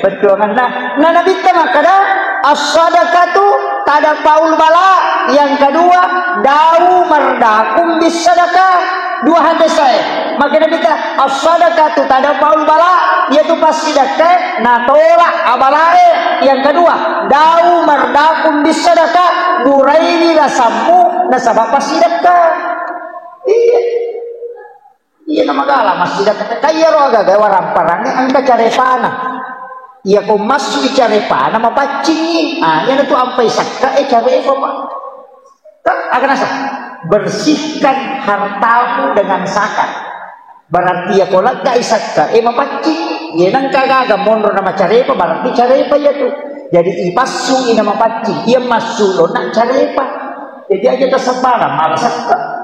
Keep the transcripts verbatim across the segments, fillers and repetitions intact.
Bettuanganna. Nah, Nabitta makkada, "As-sadaqatu tadfa'ul bala." Yang kedua, "Da'u mardakum bis sadaqah." Dua hadis saya. Maka Nabitta, "As-sadaqatu tadfa'ul bala." Yaitu passidekka natolak abalae. Yang kedua, "Da'u mardakum bis sadaqah." Buraini lasammu nasaba passidekka. Iya. Iya, namagala massidekka. Kaiyaro agaga waramparangnge engka carepana. Iya, ko massu i carepana mapaccingi. Ah, iya tu ampai sakka e carepa, Pak. Kan, aga nasa? Bersihkan hartamu dengan zakat. Berarti iya ko lega i sakka e mapaccing. Iya, nengka gaga monro na macarepa, berarti carepa iya tu. Jadi ipassu i na mapaccing. Iya massu lo na carepa. Jadi aja tasabbara, malasakka.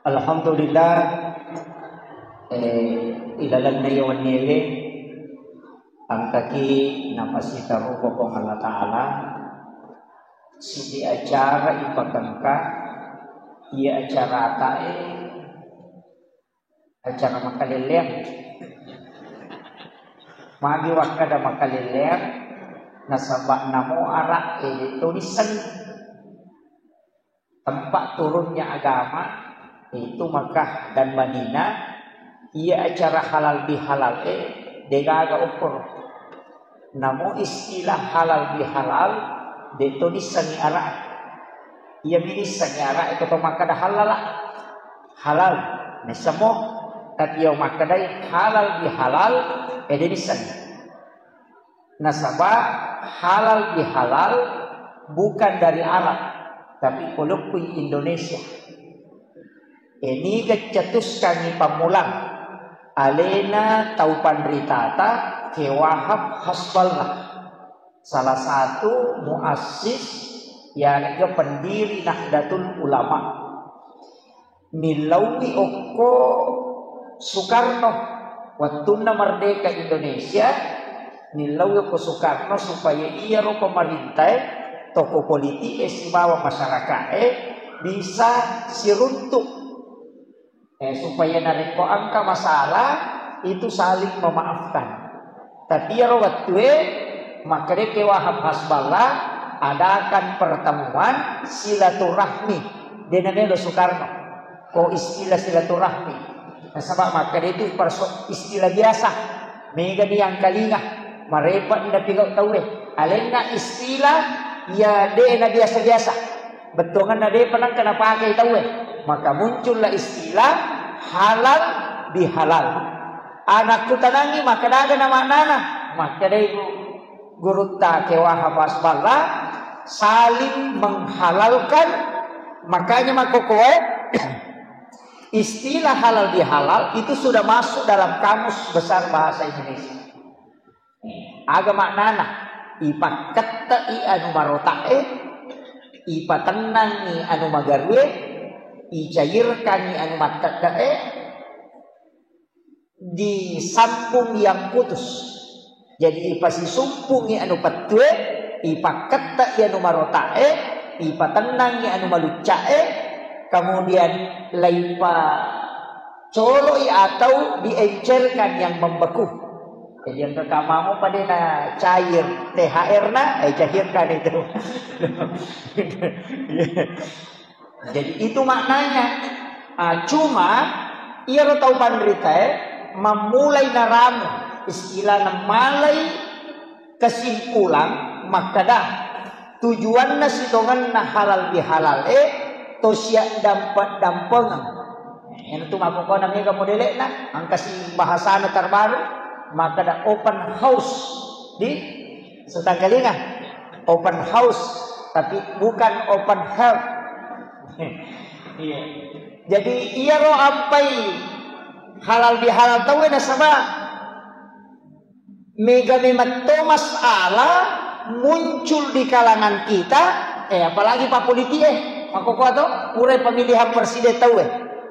Alhamdulillah, eh, ilalenna iya wenniewe, engkaki napasitarupa Puang Allah Ta'ala, sidi acara ipakengka, iya acarata, eh, acara makalelleang. Magi wakkada makalelleang, nasaba namo ara, eh, de to nissengi. Tempat turunnya agama, yaitu Makkah dan Madinah, iya acara halal bihalal e degaga ukur. Namo istilah halal bihalal, de to nissengi ara. Iya mi nissengi ara, iko to makkada halala. Halal, nissemo. Tapi iya makkadai halal bihalal, e de nissengi. Nasaba halal bihalal bukan dari Arab, tapi poloppi Indonesia. Eniga cetuskangi pammulang alena tau panritata Ke Wahab Hasballah, salah satu muassis, yarega pendiri Nahdlatul Ulama. Nillaui okko Sukarno, wettunna merdeka Indonesia, nillaui okko Sukarno supaya iyaro pemerintae, toko politik e sibawa masyarakat e bisa siruntuk. Eh, supaya narekko engka masalah itu saling memaafkan. Tapi iyaro wettue, makkedai Ke Wahab Hasballah, adakan pertemuan silaturahmi. De namelo Sukarno ko istilah silaturahmi. Nasaba makkeda itu perso-, istilah biasa. Megani yang kalinga, marepa ni napigau tauwe. Alenna istilah ya de na biasa-biasa. Bettuanganna depa nengka napakai tauwe. Maka muncullah istilah halal bihalal. Anakku tanangi, makkeda aga na maknana? Makkedai gu-, gurutta Ke Wahab Hasballah, saling menghalalkan. Makanya makkokoe istilah halal bihalal itu sudah masuk dalam Kamus Besar Bahasa Indonesia. Aga maknana? Ipakkettei anu marota'e, ipatennangi anu magarue, icairkangi anu mattedda'e, disambung yang putus. Jadi ipasisumpungi anu pettue, ipakkettei anu marota'e, ipatennangi anu malucca'e, kemudian laipa coloi atau diencerkan yang membeku. Jadi engka kamamo pada na cair T H R na, eh, cairkan itu. Jadi itu maknanya. Ah, cuma iyaro tau panritae mammulai naramu istilah namalai kesimpulan makkeda tujuanna sitongenna halal bihalal e to siaddampe-dampengeng. Iyana tu makkokona mega modele'na, engka si bahasana terbaru, makkeda open house. Di Sutangkalinga, open house, tapi bukan open heart. Iya. Jadi iyaro ampai halal bihalal tauwe nasaba mega memang to masalah muncul di kalangan kita, Eh, apalagi pa politik eh, makkokkoe to, pura pemilihan presiden tau eh,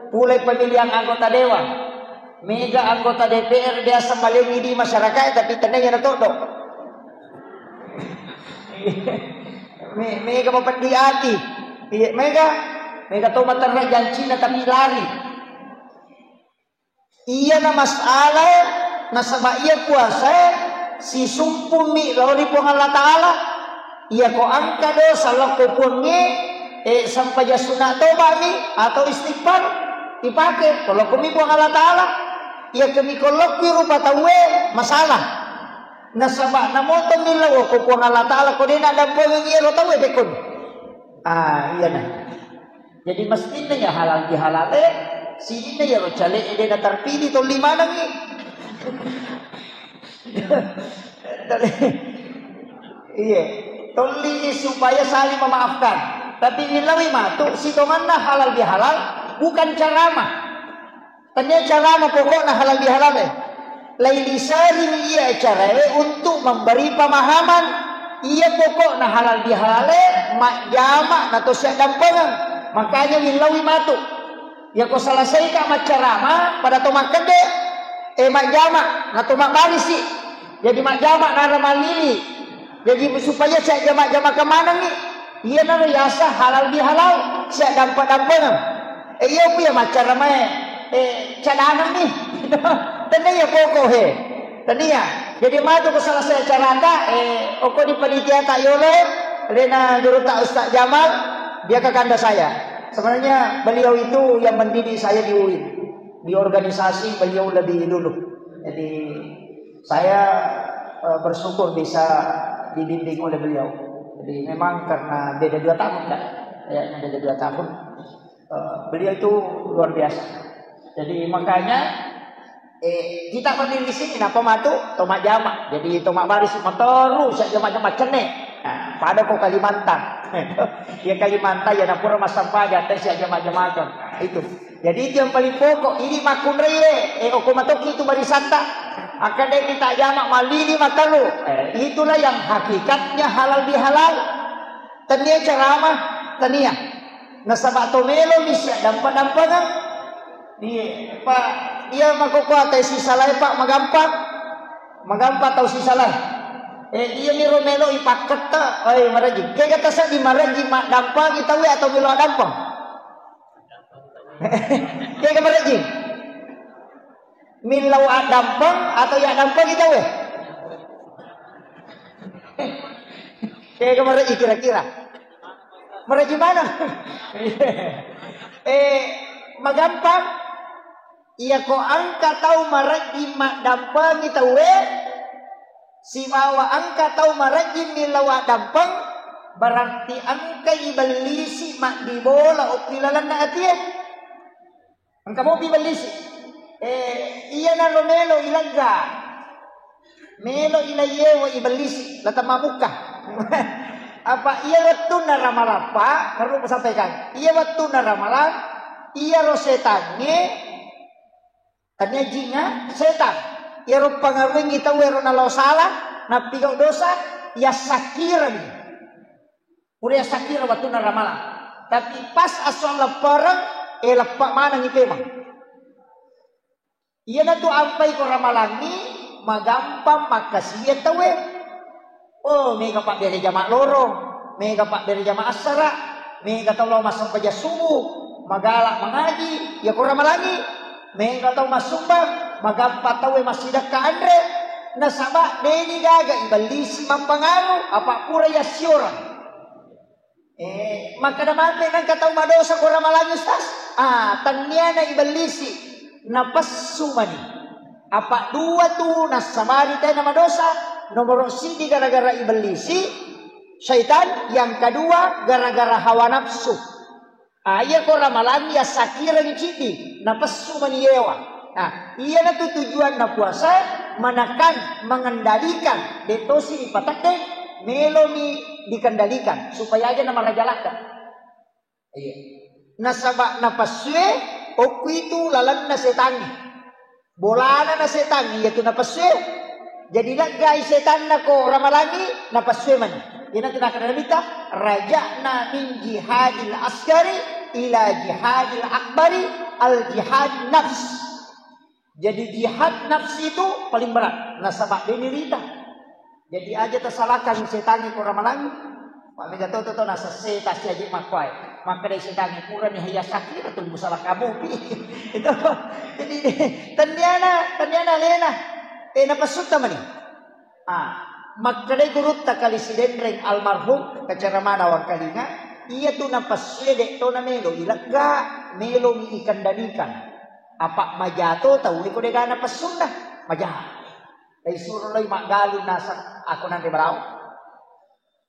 pura pemilihan anggota dewan, mega anggota D P R biasa malengi di masyarakat, tapi tenang ya na todo. Me- mega mapeddi ati. Iya, mega, mega to materra jancina tapi lari. Iyana masalah, nasaba iya puasae sisumpummi lao ri Puang Allah Ta'ala. Iya ko engka dosa lao ko Puangnge, eh, sampaja sunna tobami atau istighfar ipake, ko lao ko mi Puang Allah Ta'ala. Iya kemi ko lao ki rupa tauwe masalah. Nasaba namoto mi lao ko Puang Allah Ta'ala ko de' naddampengeng iyaro tauwe pekkoni. Ah, iyana. Jadi mestinna ya halal bihalale, sininna ya ro cale de' na terpilih tolli manengi. Iya, tolli supaya saling memaafkan. Tapi willawi matu sitonganna halal bihalal bukan ceramah. Tania carana pokokna halal bihalale. Lai disarimi iya carae untuk memberi pemahaman. Iya pokokna halal bihalale majjama nato siaddampengeng. Makanya willawi matu. Yako selesai ka maccarama pada to makkede, eh, majjama nato mabbarisi. Jadi majjama nara mallili. Jadi supaya siajjama-jama kemanengi. Iyanaro yasa halal bihalal, siaddampe-dampengeng. Eh, iya ku ya maccaramae, eh, cadangenni. Tennia iya pokok he. Tennia. Jadi matu ko selesai acarata, eh, oko di panitia ta yolo, rena guru ta Ustaz Jamal, dia kakanda saya. Sebenarnya beliau itu yang mendidik saya di U I N. Di organisasi beliau lebih dulu. Jadi saya, eh, bersyukur bisa dibimbing oleh beliau. Jadi memang karena beda dua tahun kan, kayaknya beda dua tahun. Eh, beliau itu luar biasa. Jadi makanya, eh, kita berdiri di sini, napa matu to majjama. Jadi to mabbarisi matoru, siajjama-jama cenne. Nah, pada ko Kalimantan. Ya Kalimantan ya napura massampaja, te siajjama-jama kan. Nah, itu. Jadi itu yang paling pokok. Ini makkunraie, eh, oko matoki itu barisatta. Akan deh kita jama malini matalu. Eh, itulah yang hakikatnya halal bihalal. Tania ceramah, tania. Nasaba to melo mi siaddampa-dampangeng. Iya, Pak, iya makkokkoe atai sisalae, Pak, magampang. Magampang tau sisalae. Eh, iya miro melo ipakketta, oi, marejing. Kega taseddi marejing maddampangi tauwe atau melo addampang? Kega marejing? Millau addampang atau ya addampang kita weh? Kega marejing kira-kira? Marejing mana? Eh, magampang. Iya ko engka tau marejing maddampangi tauwe, sibawa engka tau marejjing millau addampeng, berarti engka ibellisi maddibola okki lalenna atie. Engka mopi ibellisi. Eh, iyanaro melo ilegga. Melo ilaiyewa ibellisi, la temmamukka. Apa iya wettunna ramalappa, perlu kusampaikan. Iya wettunna ramalang, iyaro setangnge Tania jingnga, setang. Iyaro pangaruengngi tau ero nalao sala, nappigau dosa, yassakkirengngi. Pura yassakireng wettunna ramalang. Tapi pas esso leppereng, eh, leppa manengngi pemeng. Iyanatu ampai ko ramalangngi, magampang makkasiwiang tauwe. Oh, mega pabbere jama lorong, mega pabbere jama assara, mega tau lao massempajang subuh, magala mangaji, iya ko ramalangngi, mega tau massumbang, magampa tauwe massidekka anre, nasaba deni gaga ibellisi mappangaru, apa pura yassiorang. Eh, makkeda mate nengka tau madosa ko ramalangngi, Ustaz? Ah, tenniana ibellisi, napessu mani. Apa dua tu nassabari tena madosa, nomoro sidi gara-gara ibellisi, syaitan, yang kedua gara-gara hawa nafsu. Ah, iya ko ramalangngi yassakireng ciddi, napessu mani yewa. Nah, iyanatu tujuanna puasa, menekan, mengendalikan, de tosi dipatedde, melomi dikendalikan supaya aja namaraja ladda. Iya. Nasaba napessue okku itu lalenna setangnge. Bolana na setangnge iyatu napessue. Jadi leggai setanna ko ramalangngi, napessue mani. Iyanatu nakkeda Nabitta, "Raja'na min jihadil asgari ila jihadil akbari, al jihad nafs." Jadi jihad nafsi itu paling berat. Nasaba de' nirita. Jadi aja tasalahkan setangnge ko ramalangngi. Pak mega toto to nasa seta siaji makkuae. Makkeda setangnge, "Purani haya sakira tu musala kamu pi." Itu. Jadi tenniana, tenniana alena. Eh, napasutta mani. Ah, makkedai gurutta Kali Sidenreng almarhum, kaceramana wangkalinga, iya tu napessue de' to namelo ilegga, melomi ikendalikan. Apa majato tau iko dega napessunna, maja. Dai suro loi maggalung naseng, ako nanre balao.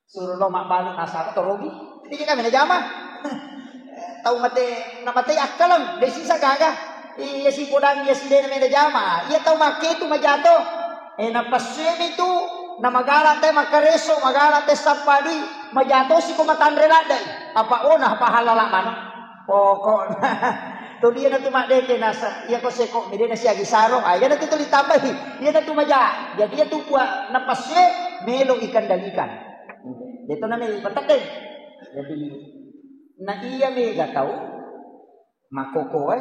Suro lo mabbalu nasaba torogi. Jadi kami najama. Tau mate, na mate akkaleng, de' sisa gaga. Iya si podang, iya si dena mena jama. Iya tau make tu majato. Eh, napassuemi tu, na magala te makareso, magala te sappadui, majato si ko matanre laddai. Apa ona, apa halala mano. Pokokna. Tuli na tu maddeke nasa, iya ko seko, mede na siagi saro. Ah, iya na tu tuli tambahi. Iya na tu maja. Jadi iya tu kua napassue melo ikendalikan. Deto namelo ipateddeng. Jadi, na iya mega tau makkokoe,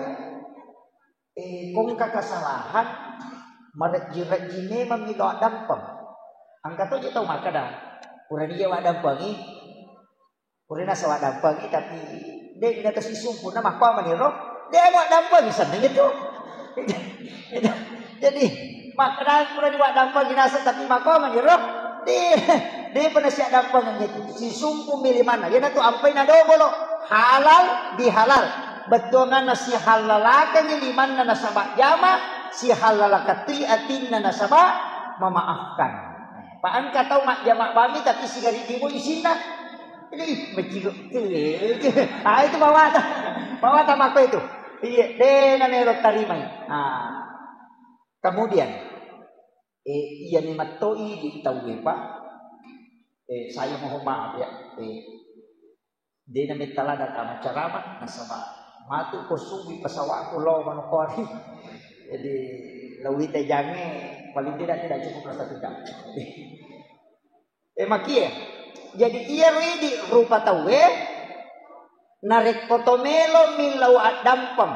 eh, kongka kasalahan, marejji-rejji memang milo addampeng. Engka to je tau makkeda, purani iya waddampengi, purani nasa waddampengi, tapi de' na to sisumpunna makkoa maniro, de' waddampengi senna itu. Jadi, makkeda purani waddampengi nasa tapi makkoa maniro, de', de' pa nasiaddampengeng itu. Sisumpung mi limanna. Iyanatu ampai na dobolo. Halal bihalal. Bettuanganna sihallalakeng limanna nasaba jama, sihallalakeng toi atinna nasaba memaafkan. Pa engka tau majjama bami tapi sigari timu isinna. Ih, beccigo. Ah, itu bawata. Bawata makko itu. Iya, de' na melo tarimai. Ah. Kemudian, eh, iya ni matto idi tauwe, Pak. Eh, saya mohon maaf ya. Eh, de' na metta ladang kama ceramah, nasaba matu ko subui pesawatku lo manukori. Jadi, lawita jange paling tidak tidak cukup lah satu jam. Eh, makie. Jadi, iyaro idi rupa tauwe, narekko to melo millau addampeng.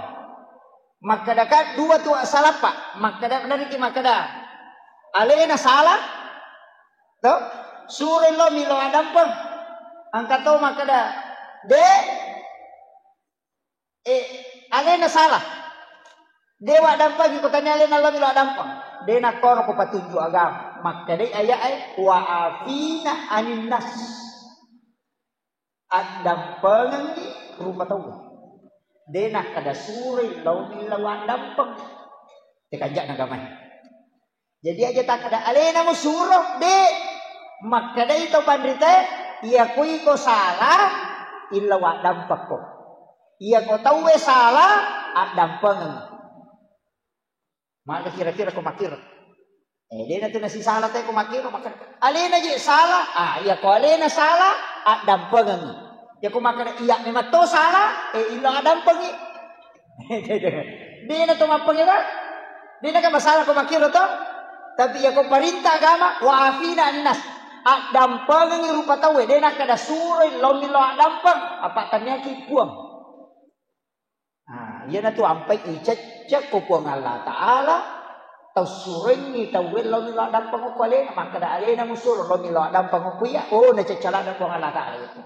Makkedaka dua tu assalappa. Makkeda, nariki makkeda, alena sala, to? Suroi lo millau addampeng. Engka to makkeda, de', Eh, alena sala. De' waddampengi, ko tania alena lo milo addampeng. De' nakkoro ko patunju agama. Makkedai aya'e, "Wa afina anin nas." Addampengengngi rupa tauwe. De' nakkeda suroi lo millau addampeng. Tekanja'na agamae. Jadi aja takkeda alena musuro, de'. Makkedai to panritae, iya ko iko sala, illa waddampekko. Iya ko tauwe sala, addampengeng. Maka kira-kira ko makkiro. Eh, de' natu nasisala te ko makkiro, maka alena je sala, ah, iya ko alena sala, addampengeng. Iya ko makkeda, iya memang to sala, eh, illa addampengi. De' na to mappengera. De' na kan masalah ko makkiro to. Tapi iya ko parintah agama, wa afina anin nas. Addampengengi rupa tauwe, de' nakkeda suroi lo millau addampeng, apa taniaki puang. Nah, iyanatu ampai icecce ko Puang Allah Ta'ala, tau surengngi tauwe lo millau addampeng ko alena, makkeda alena musuro lo millau addampeng ko iya, oh, nacecce ladang Puang Allah Ta'ala itu.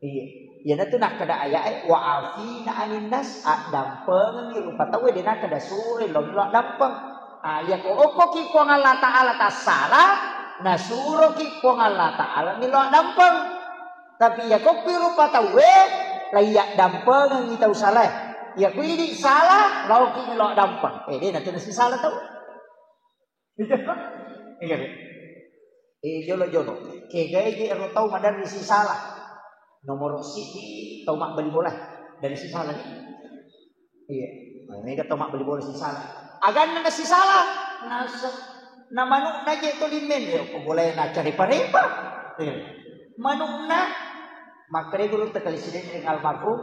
Iya. Iyanatu nakkeda aya'e, "Wa afina anin nas," addampengengngi rupa tauwe, de' nakkeda suroi lo millau addampeng. Ah, iya ko okkoki Puang Allah Ta'ala tassala, nasuroki Puang Allah Ta'ala millau addampeng. Tapi iya kokki rupa tauwe, la iya addampengeng tau salae. Iya ko idi sala, laoki millau addampeng. Eh, de' natu nasisala tau. Iya, Pak. Iya, Pak. Eh, jolo-jolo. Kegae je ero tau maderri sisala. Nomoro siji tau mabbali bola. Dari sisala ni. Iya. Nah, mega tau mabbali bola sisala. Aganna na sisala. Nasa. Na manukna je to limen. Ya, ko bola na cari parepa. Iya. Manukna. Makkeda gurutta Kali Sidenreng almarhum,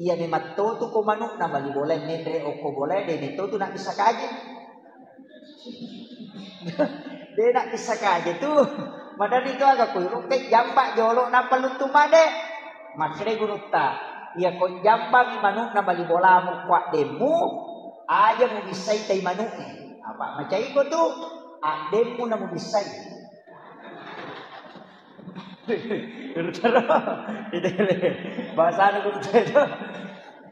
iya memang totu ko manukna bali bolae menre okko bolae, de' metto tu nabbissa kaje. De' nabbissa kaje tu. Maderri tu aga kuirukkai jamba jolo nappa luttu made. Makkeda gurutta, iyako jambangi manu'na bali bolamu ko addemmu, aja mubissai tai manu'e. Apa macaiko tu, addemmu na mubissai. Bahasana gurutta itu.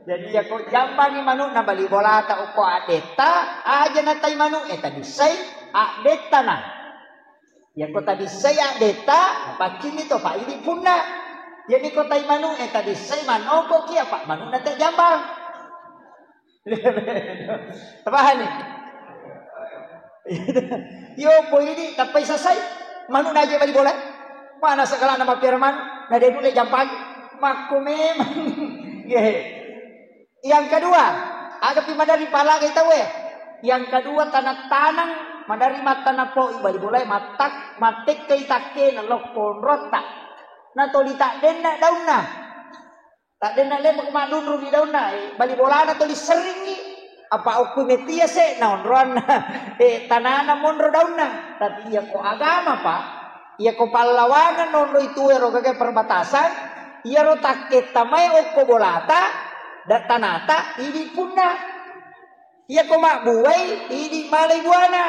Jadi iyako jambangi manu'na bali bolata okko addetta, aja na tai manu'e, tabissai addetta na. Iyako tabissai addetta, paccinni to, Pak, idi punna. Jadi ko tai manu'e tabissai manokoki, apa manu'na te jambang. Tapahani? Yo, boy, idi tappai sasai. Manu'na aja bali bola. Mana segala nama Firman, na de nulle jampang. Makko memang. Ye. Yang kedua, agapi maderri palagai tauwe. Yang kedua, tanang-tanang maderri mattana poi bali bolae, mattak-, mattekkai takkena lokko onrotta. Natoli taddenna daunna. Taddenna lemma madunrungi daunna, eh, bali bolana toli serringi. Apa okku metia se na onroanna, eh, tanana monro daunna. Tapi iya ko agama, Pak, iya ko pallawangan onroi tuero gaga perbatasan, iyaro takketta mai okko bolata, da tanata, idi punna. Iya ko mabbuai, idi malai buana.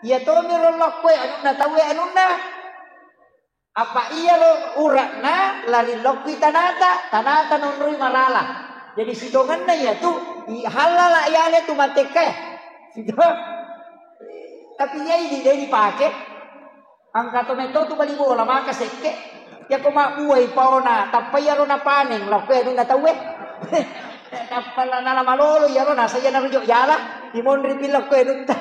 Iya tomi ro lokkoe anunna tauwe anunna. Apa iyaro ura'na lari lokkui tanata, tanata nonroi marala. Jadi sitongenna iyatu, i-, halala iyale tu matekkae. Situ. Tapi iya idi de dipake. Engka to metto tu bali bola, maka sekke. Iya ko mabbuai paona, tappa iyaro napaneng, lokkoe anunna tauwe. Tappa la nala malolo iyaro nasa iya narujo jala, imonri pi lokkoe anutta.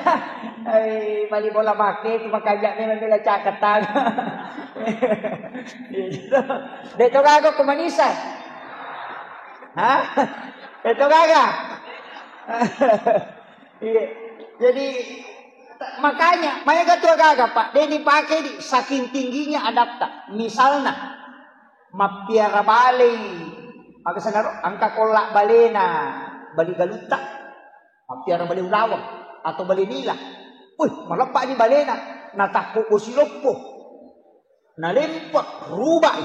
Ai, bali bola make tu makanja memang bela cakatang. Iya, gitu. De to gaga ko manisa. Hah? De to gaga. Iya. Jadi, ta-, makanya, maega tu agaga, Pak, de dipake di saking tingginya adabta. Misalna, mappiara balei, aga senaro, engka kolla balena, bali galutta, mappiara bale ulaweng, atau bale nila. Wih, maleppa ni balena, natakko bosi loppo. Nalempe, rubai.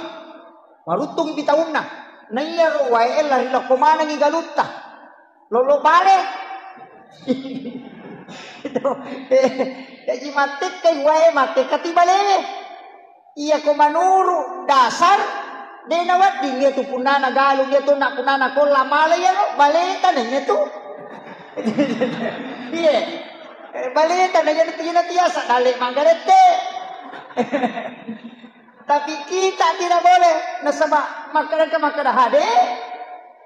Maruttung pi taunna. Naiyaro wae lari lokko manengi galutta. Lolo bale. Itu. Eh, jaji mattekkai wae, mattekkati balewe. Iya ko manuru dasar, de nawedding iya tu punnana galung, iya tu na punnana kolla mala iyaro, baleta nanya tu. Iya. Eh, baleta nanya tu, iya na tiasa, dale manggarette. Tapi kita tidak boleh. Nasaba makkeda, makkeda hade,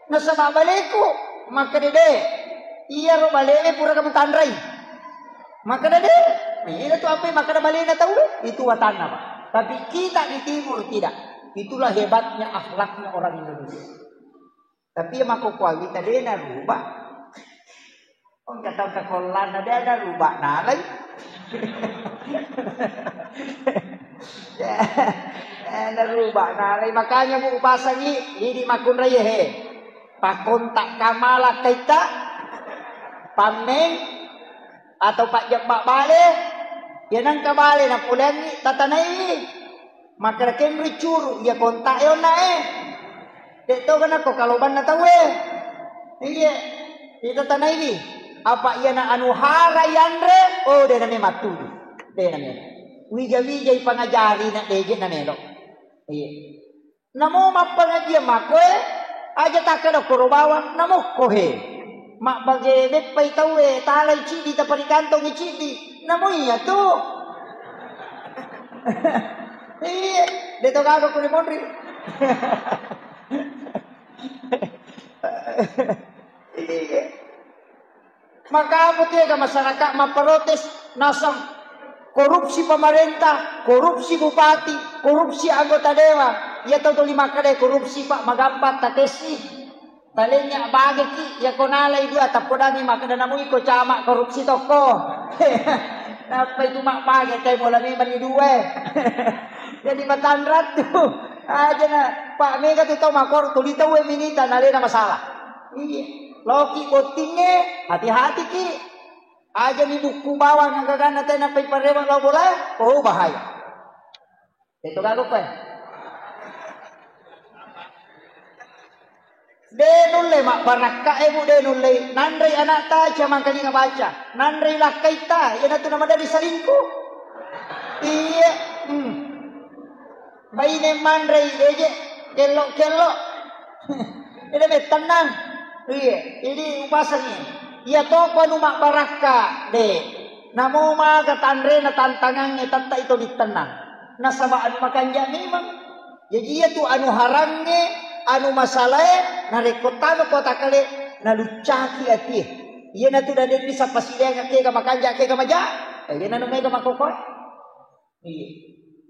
nasaba baleku, makkeda de. Iyaro balewe pura kamu tanrai. Makkeda de. Nah, itu apa makkeda balena tahu? Itu watanna, Pak. Tapi kita di timur tidak. Itulah hebatnya akhlaknya orang Indonesia. Tapi iya makkukuawi ta de narubah. Engka tau kakollanna de narubah nalai. Eh, narubah nalai. Makanya bu upasangi, idi makkunrai he. Pakkontak kamala kaita, pammeng, atau pajjebba bale, iya nengka bale napoleangngi tatanaiwi. Makkeda kenroi curu, iya kontak e onna e. De toga nakko kalobanna tauwe. Iya. Ita tanaiwi. Apa iyana anu hara yanre, oh, de name mattudu. De name. Wija-wijai pangajari na deje namelo. Iya. Namo mappangajian makkoe, aja takkeda koro bawang, namokko he. Mabbage beppai tauwe, talai ciddi, taparikantongi ciddi. Namo iya tu. Iya, de to gaga kuli monri. Iya. Maka apa tega masyarakat mapprotes nasang korupsi pemerintah, korupsi bupati, korupsi anggota dewan. Iya tau tuli makkeda korupsi, Pak, magampang takessi. Talenya bageki, iya ko nalai dua tappodangi makkeda namu iko camat korupsi tokko. Nappa itu mak bage tai bola memang ni dua. Jadi matanrang tu. Aja na, Pak, mega tu tau makor tuli tau minita nalena masalah. Iya. Loki bottingnge, hati-hatiki. Aja ni bukku bawang agaganna tena pai parewa lao bola, oh bahaya. Itu gaga koe. De nulle mabbarakka e, Bu, de nulle. Nanrei anakta aja mangkalinga baca. Nanrei lakkaita, iyanatu namadari salingku. Iya. Hmm. Baine manrei deje kello-kello. Ede mettennang. Iya, jadi upasangi. Iya toko anu mabbarakka, de. Namo maga tanrena tantangangnge tetta ito dittennang. Nasaba anu makanja memang. Jaji iya tu anu harangnge, anu masalae, narekko tama kota kale, naluccaki atie. Iyanatu dadeng bisa pasileang kega makanja kega maja. Eh, iyananu mega makokoe. Iya.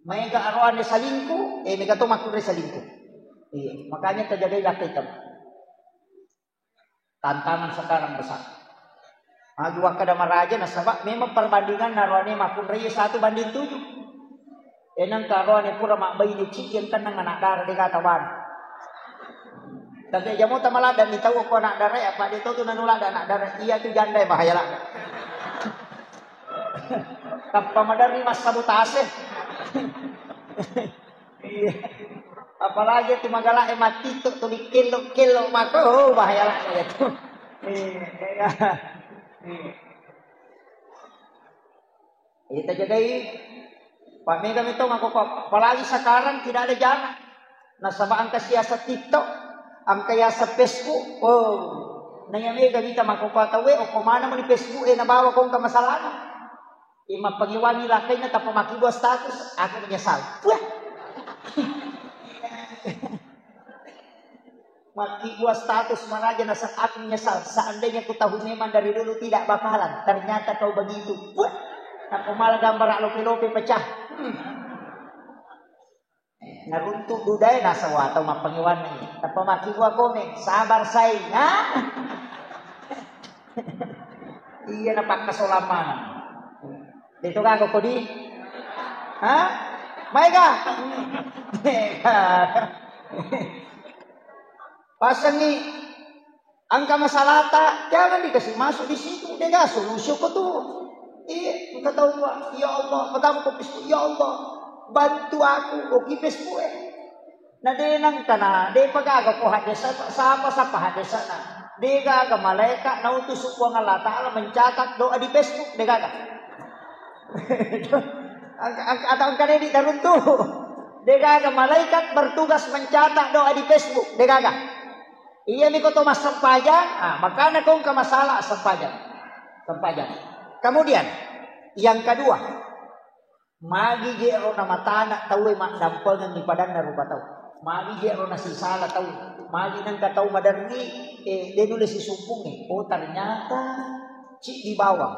Maega aroane salingku, eh, mega to makkunrai salingku. Iya. Makanya tajagai lakkaita. Tantangan sekarang besar. Magi wakkada maraja nasaba memang perbandingan naroane makkunrai satu banding tujuh. Enang karoane pura mabbaine ciki engkennang anak dara dega tabana. Tapi jamo tamaladda ni tau ko anak dara ya, apa de to tu nanu ladda anak dara. Iya tu janda ya bahaya ladda. Tappa maderri massabotase. Iya. Apalagi tu magala e mattitto tu dikkello-kello mako, oh, bahaya lah ya tu. Iya, iya. Iya. Iya, tajagai. Pak mega metto mako, apalagi sekarang tidak ada jarak. Nasaba engka siaseng TikTok, engka yaseng Facebook. Oh. Naya mega kita mako tauwe, okko mana meni Facebook e nabawa kongka masalahna. Iya, mappangewangi lakkainna tappa makkibua status, aku menyesal. Wah. Makkibua status maraja naseng aku menyesal. Seandainya ku tahu memang dari dulu tidak bakalan. Ternyata kau begitu. Wah. Tappa mala gambara lope-lope pecah. Hmm. Naruntu dudae nasaba tau mappangewanni. Tappa makkibua komeng, sabar sai. Ha? Iya napakkasolang maneng. Deto gaga kodi? Ha? Maega? Maega. Pasengi engka masalahta, jangan dikasih masuk di situ. Dega solusi ko tu. Iya, engka tau, ya Allah, pertama ko Facebook, ya Allah, bantu aku, oki Facebook e. Na de nangkana, de pagaga ko haddesa, sapa sapa haddesa na. De gaga malaika nautusu Puang Allah Ta'ala mencatat doa di Facebook, de gaga. Angka, angka, atau engka de di taruntu. De gaga malaikat bertugas mencatat doa di Facebook, de gaga. Iyami ko to massempajang, ah, makana ko engka masalah sempajang. Sempajang. Kemudian, yang kedua, magi je ro namatana tauwe maddampengengi padanna rupa tau. Magi je ro nasisala tau. Magi nengka tau maderri, eh, de nulle sisumpungi. Oh, ternyata cik di bawah.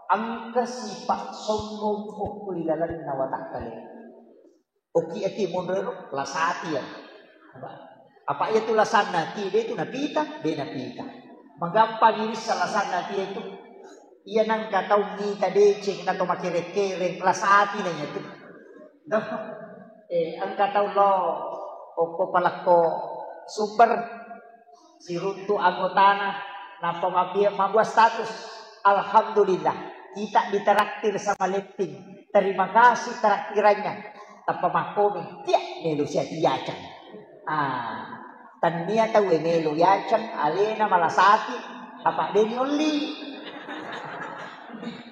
Engka sifat sombong ko ri lalenna watakkale. Oki ati monro ero, lasati ya. Apa iya tu lasanna ati, de tu napita, de napita. Magampang irissa lasanna ati itu. Iya nangka tau mita deceng na to makere-kere, lasati na iya tu. No? Eh, engka tau lo, okko palakko super, siruntu anggotana, nappa mabbi-, mabbuat status, "Alhamdulillah, kita ditraktir sama Letting. Terima kasih traktirannya." Tappa makkomeng, "Tiak, melo sia diacang." Ah, tennia tau e melo yacang, alena malasati, apa deni olli.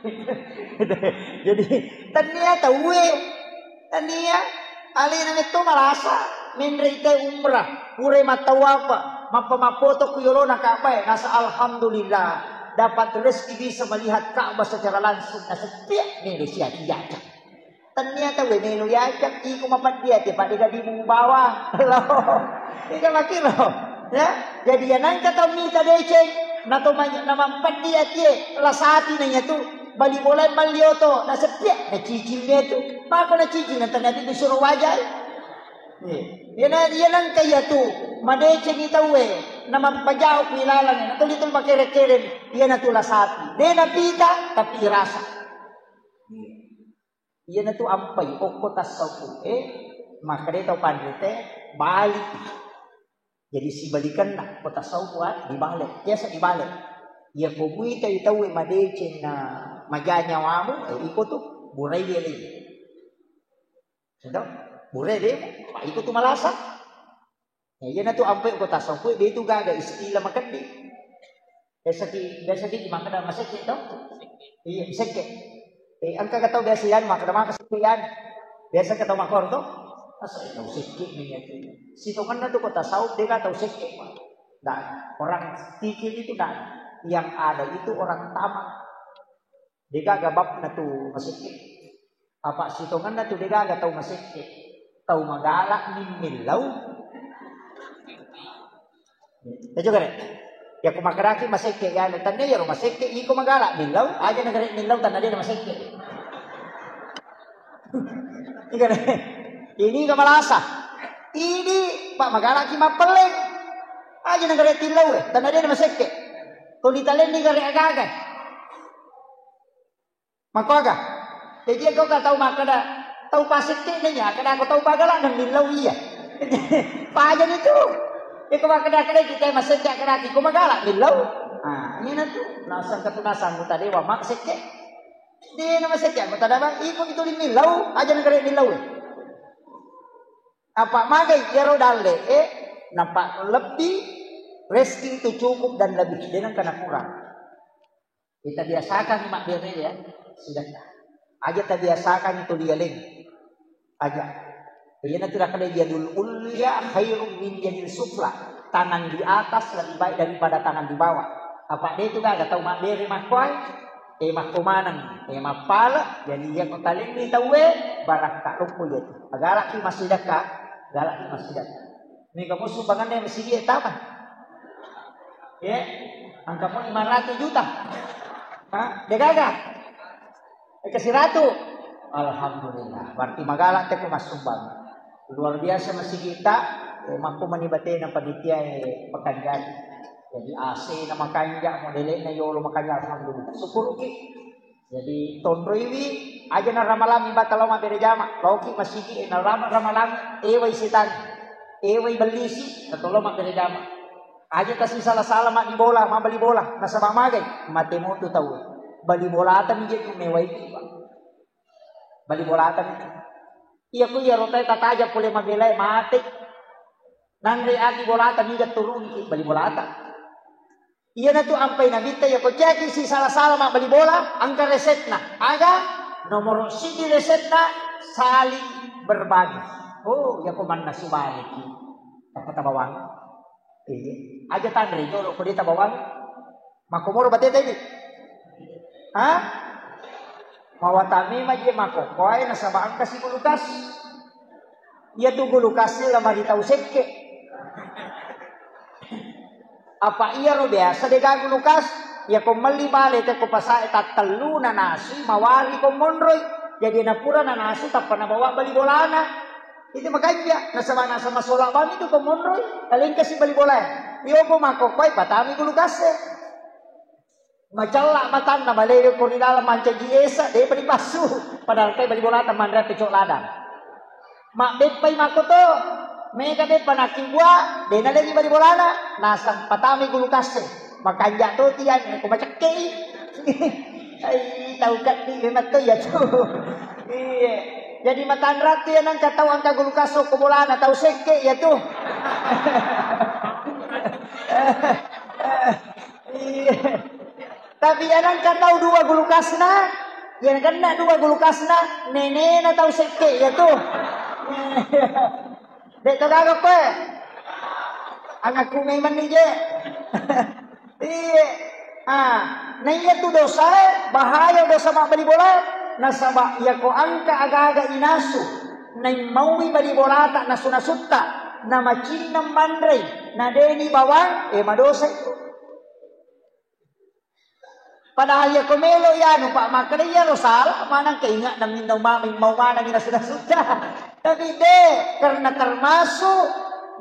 Jadi, tennia tau e Tania, alena metto malasa, menre ite umrah, pura mattawafa, mappa mappoto ku yolona Ka'bah e, nasa alhamdulillah, dapat rezeki bisa melihat Ka'bah secara langsung, nasa tiak melo sia diacang. Tania tau e melo yacang, iko mapeddi ati, pada gadimu bawa. Lo. Ika makiro. Ya, jadi ya nangka tau mita deceng, na to manya-, na mampeddi atie, lasati na iya tu, bali bola malli oto, na sepiak, na cicing dia tu. Mako na cicing, na ternyata disuruh wajai. Iya. Iya na, iya nangka iya tu, madeceng i tau e, na mampajau ku ilalang, na tuli tu makere-kere, iya na tu lasati. De na pita, tapi irasa. Iya. Iyanatu ampai okko tasawuf e, makkeda tau panrita e, balik. Jadi sibalikenna ko tasawuf e, dibalik. Biasa dibalik. Iya ko muitai tau e madeceng na maja nyawamu, eh, iko tu burai ele. Sudah? Pura de, iko tu malasa. Ya, iya natu ampe ko tasawuf, de tu gaga istilah makeddi. Biasa ki, biasa ki makkeda masekke to? Iya, masekke. Eh, engka ga tau biasa yan, makkeda maka sekke yan. Biasa ke tau makor to? Asal tau sekke ni ya. Sitongenna tu ko tasawuf, de ga tau sekke. Dan orang fikih itu dan yang ada itu orang tamak. De gaga babna tu masekke. Apa sitongenna tu de gaga tau masekke. Tau magala mimmillau. Ya juga re. Ya ku makaraki masekke ya, tanda ya ro masekke iko magala millau, aja negara millau tanda de masekke. Ini ga malasa. Ini pak magala ki mappelleng. Aja negara tillau, tanda de masekke. Tuli talenni gare agaga. Makkoga? Jadi engkau ka tau makkeda, tau pasekke nanya, kada aku tau pagala dan millau iya. Paja itu. Iko makkeda kada kita masekke kada aku magala millau. Ah, ini nanti nasang ketu nasang muta dewa mak sekke. Di nama sekke aku tada bang, iko itu di millau, aja negara millau. Apa magai iyaro dalle, eh, nampak lebih rezeki itu cukup dan lebih, dengan kena kurang. Kita biasakan mabbere ya, sedekah. Aja tabiasakan itu lialing. Aja. Iyana tu nakada yadul ulya khairum min yadil sufla. Tangan di atas lebih baik daripada tangan di bawah. Apa de tu gaga tau mabbere makkoai? Eh makko maneng, eh mappale, jadi iya ko talenni tauwe, barakka loppo iya tu. Agalaki massidekka, agalaki massidekka. Mega musu banganna masigi tama. Ya, angka mo lima ratus juta. Ha? De gaga? Eh, ke siratu. Alhamdulillah. Berarti magala te ko massumbang. Luar biasa masigi ta, eh, makko mani batena panitia, eh, Pekanjati. Jadi A C na makanja, modele na yolo makanja, alhamdulillah. Syukuruki. Jadi tonroiwi aja na ramalangi bata lao mabbere jama. Laoki masigi, eh, na rama-, ramalangi, ewai setang. Ewai bellisi, na tolo mabbere jama. Aja tasisala-sala maddi bola, mabbali bola, nasaba magai, mate motu tau. Bali bolata mi je tu mewaiki, Pak. Bali bolata mi. Iya ku iya rotai tataja pole mabelai mate. Nanre ati bolata mi je turunki, bali bolata. Iya natu ampai nabitta iya ko ceki sisala-sala mabbali bola, angka resetna. Aga nomor siji resetna saling berbagi. Oh, iya ko manna subaliki. Apa tabawang? Iya. Aja tanre jolo ko dita bawang. Makkomoro bateta ini. Hah? Mawatami maje makokkoe nasaba engka si kulkas. Iya tu kulkas la mari tau sekke. Apa iya ro biasa dega kulkas? Iya ko melli bale te ko pasae tattellu na nasi mawari ko monroi. Jadi na pura na nasi tappa na bawa bali bolana. Itu makanja, nasaba nasaba sola bang itu ko monroi, talengka si bali bola. Iyo ko makokkoe patami kulkas e. Macella matanna malewe ko ri dalam mancaji esa, de pa dipassu. Padahal kai bali bola ta manre pecok ladang. Mak beppai makko to, mega beppa nakki gua, de na lagi bali bolana, nasang patami kulkas e. Makanja to tiang ko macekkei. Ai, tau keddi memang to iya tu. Iya. Jadi matanra tu ya nangka tau angka kulkas ko bolana tau sekke ya tu. Iya. Tapi ya nangka tau dua kulkasna, ya kena dua kulkasna, nenena tau sekke ya tu. Dek to gaga koe. Anakku memang ni je. Iya. Ah, na iya tu dosae, bahaya dosa mabbali bola. Nasaba iya ko angka aga-aga inasu, naimmaui bali bolata nasu-nasutta, na macinnang manrei, na deni bawang, eh madosa itu. Padahal iya ko melo iyanu, Pak, makkeda iyaro sala maneng, keingat na minnau mami mau maneng ina sudah-sudah. Tapi de, karena termasuk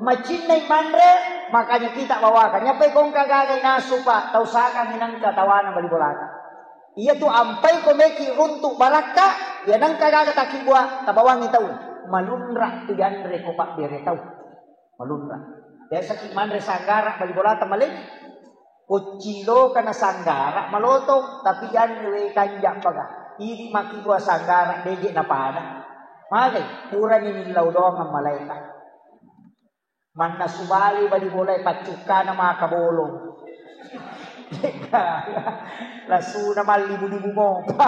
macinnai manre, makanya kita bawakan. Nyapai kongka gaga inasu, Pak, tau sakang inangka tawana bali bolana. Iya tu ampai ko meki runtuk barakka, iya nangka gaga taki buat tabawangi tau. Malunra tu dianre ko Pak bere tau. Malunra. Biasa ki manre sanggara bali bolata maleng. Ucciloka na sanggara malotong, tapi yanre we kanja paga. Idi maki dua sanggara deje na pada. Magai, purani nillau doang malaeka. Mannasu bale bali bolae paccukkana maka bolong. Lasuna mallibu-libu mopa.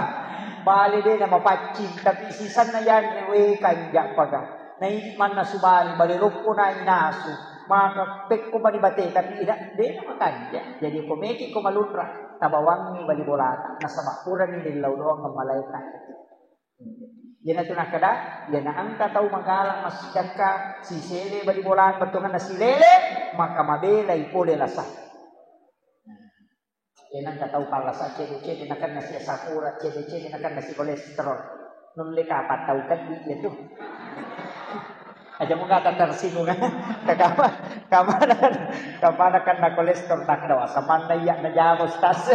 Bale de na mapaccing, tapi sisanna yanre we kanja paga. Na idi mannasu bale, bale loppo na inasu. Maka pekko mani bate, tapi ida de na makanja. Jadi ko meki ko malunra, tabawangi bali bolata. Nasaba purani nillau doang malaeka. Iyanatu nakkeda, iyana engka tau magala massidakka sisele bali bolang bettuanganna silele, maka mabelai pole lasa. Iyana engka tau pallasa cede-cede nakenna si asam urat, cede-cede nakenna si kolesterol. Nulle kapang tau keddi iyatu. Aja muga tersinggung. Kama, kamana, kamana kenna kolesterol nakkeda, samanna iya najama ustaz.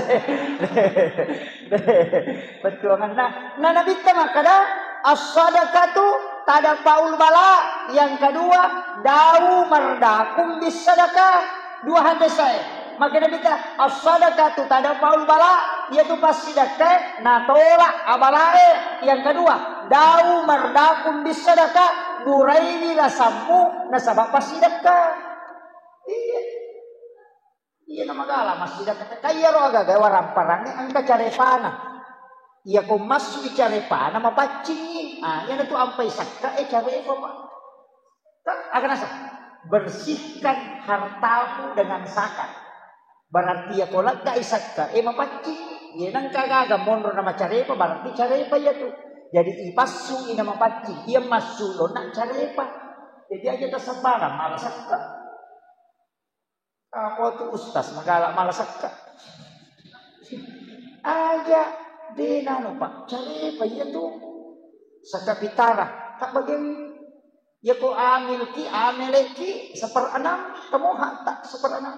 Bettuanganna. Na Nabitta makkeda, "As-sadaqatu tadfa'ul bala." Yang kedua, "Da'u mardakum bis-sadaqah." Dua hadis saya. Makkeda Nabitta, "As-sadaqatu tadfa'ul bala." Iyatu passidakkae natolak abalae. Yang kedua, "Da'u mardakum bis-sadaqah." Buraini lasammu nasaba passidakka. Iya. Iya na magala massidakka. Ka iyaro agaga waramparangnge engka carepana. Iya ko massui carepana mapaccingi. Ah, iyana tu ampai sakka e carepa, Pak. Kan aga nasa? Bersihkan hartamu dengan zakat. Berarti iya ko lega i sakka e mapaccingi. Iya nengka gaga monro na macarepa berarti carepa iya tu. Jadi ipassui na mapaccing. Iya massu lona carepa. Jadi aja tasabbara mala sakka. Apa tu ustaz magala mala sakka? Aja de nanu, Pak. Carepa iya tu. Sakka pitara. Tak bagian iya ko amil ki, amele ki seperenam, kamu hak tak seperenam.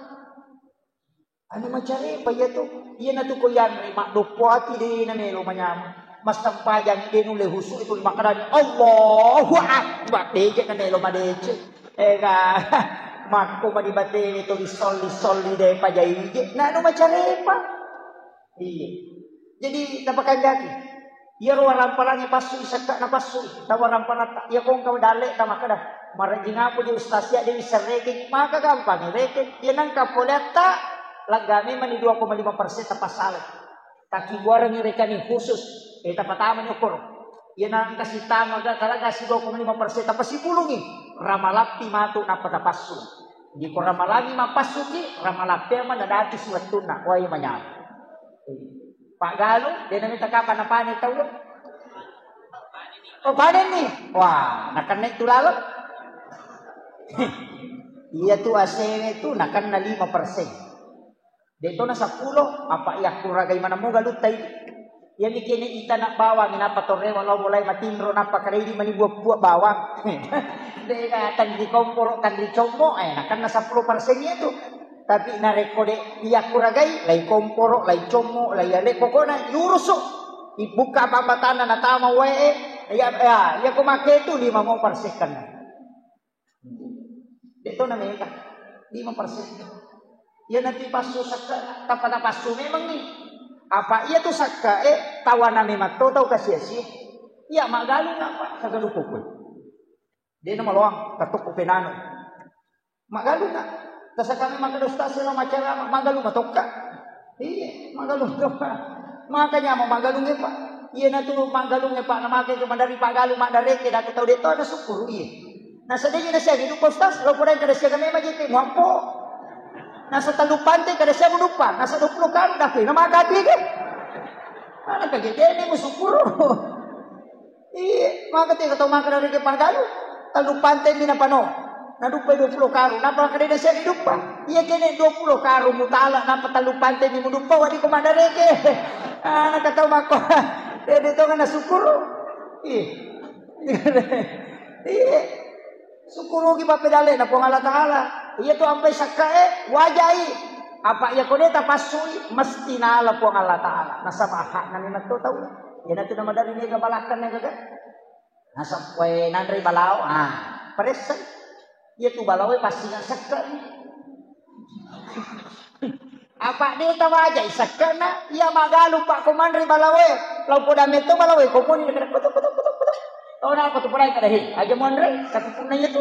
Anu macarepa iya tu. Iya na tu ko yanre maddoppo ati de na melo manyama. Massempajang de nulle husu itu makkedani Allahu Akbar. De je na melo madece. Ega, makko mani batene to disolli-solli de pajaije. Na anu macarepa. Iya. Jadi tapakanjaki. Iyaro waramparangnge passui sakka na passui. Tau waramparatta. Iya kongka dalle ta makkeda. Marejing apa di ustaz ya dewi serrekeng. Maka gampang rekeng. Iya nangka poleatta. Lagga memang di dua koma lima persen tapasale. Takkibuarengngi rekening khusus, eh, tapatamani okkoro. Iyana engka sitama ga, kalaga si dua koma lima persen, tapasipulungi. Ramalappi matu nappa tapassu. Di ko ramalangi mappassuki, ramalappi ama nadati si wettunna. Wah, iya manyameng. Pak Galuh, dena mita kapang napane tau. Oh, panenni. Wah, nakenna tu laleng. Iya tu asewe tu nakenna lima persen. De'tona seppulo, apa iya kuragai maneng muga luttai. Iya mikirnya ita nak bawang, nappa torrewa lao mulai matinro, nappa karedi mani buah-buah bawang. De'ga tanri komporo, tanri commo, eh, nakenna seppulo persen itu. Tapi narekko de iya kuragai, lai komporo, lai commo, lai ale, pokokna iurusu. Ibuka pambatanna natama wae, ya, ya, ya ko make itu lima mau persen kan. De'to na mega, lima persen. Iya nanti passu sekka, tappa tapassu memang ni. Apa iya tu sekka, eh, tawana memang to tau kasi-asi. Iya, magalung apa? Sagalu kokoi. Dia nama loang, katuk penano. Magalung na. Tasakami maka ustaz sila macara, magalung matokka. Iya, magalung to. Makanya mau magalung e, Pak. Iya na tu magalung e, Pak. Namake ke madari Pak Galuh, madareke, dak tau de to, ada syukur, iya. Nasa de na siagi dupa ustaz, lo podang kada siaga memang jete, muampo. Nasa tellu pante kada siaga dupa, nasa dua puluh karu dak, na maka ati ke. Mana kage de ni musyukur. Iya, maka tiga tau maka dari ke Pak Galuh. Tellu pante mi napano. Na dupa dua puluh karu, napa kada de siaga dupa. Iya kene dua puluh karu mutala, napa tellu pante mi mudupa, wadi ko madareke. Ah, na katau mako. Dede to ngana syukur. Iya. Iya. Syukuruki pappedalena Puang Allah Ta'ala. Iya tu ampai sakkae, wajai. Apa iya kode tapassui, mesti nala Puang Allah Ta'ala. Nasaba hakna memang to tau. Iya na tu nama dari mega balakkan mega. Nasaba nanre balao, ah, paressai. Iya tu balaoe passinga sakka. Apa de tawajai sakkana, iya magalung Pak ko manre balaoe. Lau poda metto balaoe, ko moni kada kutuk, kutuk, kutuk, kutuk. Tau napa tu purae kada he? Aja muanre, katupunna iya tu.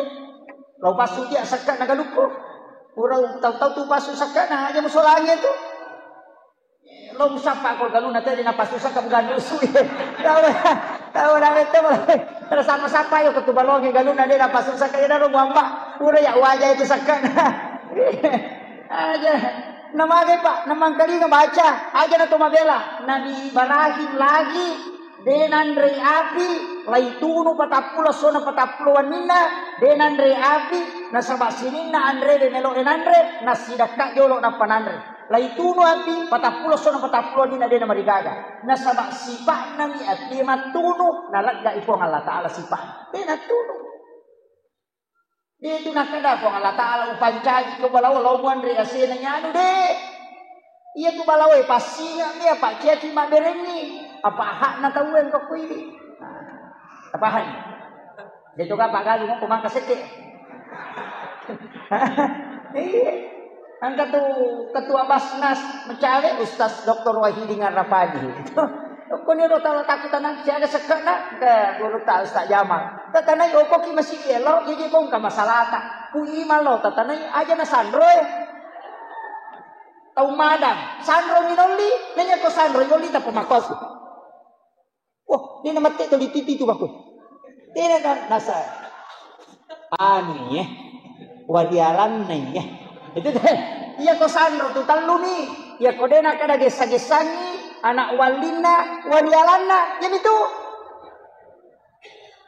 Lau pasu dia sakka na galukku. Pura tau-tau tu pasu sakka na aja musolangi tu. Lo musappa ko galuna tadi na pasu sakka bukan nusu. Tau, tau na bete. Terus apa-sapa yo ketu balongi galuna dia na pasu sakka ya daro muamba. Pura ya wajah itu sakka na. Aja. Namagai, Pak, namangkalinga baca, aja na to mabela. Nabi Ibrahim lagi de nanrei api, laitunu patappulo essona patappulo wenninna, de nanrei api, nasaba sininna anre de melo e nanre, nasidakka jolo nappa nanre. Laitunu api, patappulo essona patappulo wenninna de namarigaga. Nasaba sipa'na mi api mattunu, nalegga i Puang Allah Ta'ala sipa'na. De nattunu. Dia tu nakkeda Puang Allah Ta'ala, upancaji ko balawo, lo muanre asena nyanu de. Iya tu balawo e passinga mi apa ciaki mabberenni. Apa hakna tau engko kuwi. Tapahang? Dia tu kapang galu mau maka sekke. Iya. Engka tu Ketua Basnas mecawe Ustaz Doktor Wahidin Arrapani. Koni ro tau takku tanang siaga sekke'na ke guru ta Ustaz Jamal. Tatanai oko ki masigi elo, jadi bongka masalata. Ku ima lo tatanai aja na sanro e. Tau madang, sanro minolli, nanya ko sanro minolli tapi makoku. Wah, dia na mette to dititi tu bako. Tidak kan nasa. Anu ye. Wadialanna ye. Itu deh. Iya ko sanro tu telluni. Iya ko dena kada gessa-gessangi anak wallinna, wadialanna. Jadi tu.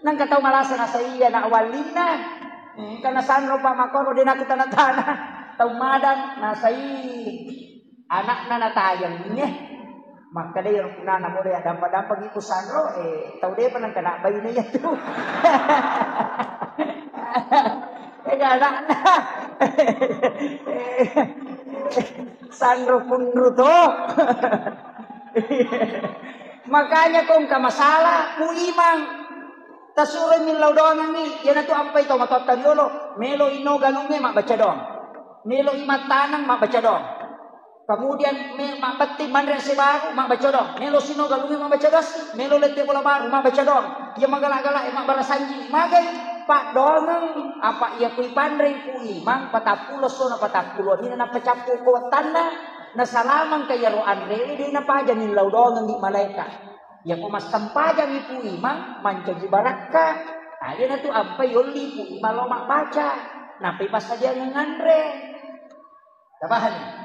Nangka tau malasa nasa iya anak wallinna. Hmm, karena sanro pa makoro dena ku tanah-tanah. Tau madang nasa iya. Anakna natayang, eh. Makkeda iyaro punana mode ya dampa-dampa gitu sanro, eh, tau depa nengka nabbaine iya tu. Eh, anakna. Sanro punru to. Makanya kongka masalah ku imang. Tasuroi millau doangengngi, iyanatu ampai tau matoatta riolo, melo ino galungnge mabbaca doang. Melo i mattaneng mabbaca doang. Kemudian me-, mabbetting manre ase baru mabbaca doang. Melo sino galungnge mabbaca doang si, melo lette bola baru mabbaca doang. Iya magala-gala e mabbarasanji magai, paddoangeng apa iya kui panreng ku imang patappulo sona patappulo nina napacappu ko wettanna, nasalamang ka iyaro anrewe de napaja millau doangengngi malaeka. Iyako massempajangngi Pu Imang, mancaji barakka. Nah, iyanatu ampai yolli Pu Imang lao mabbaca. Nappai passadiangeng anre. Tapahani?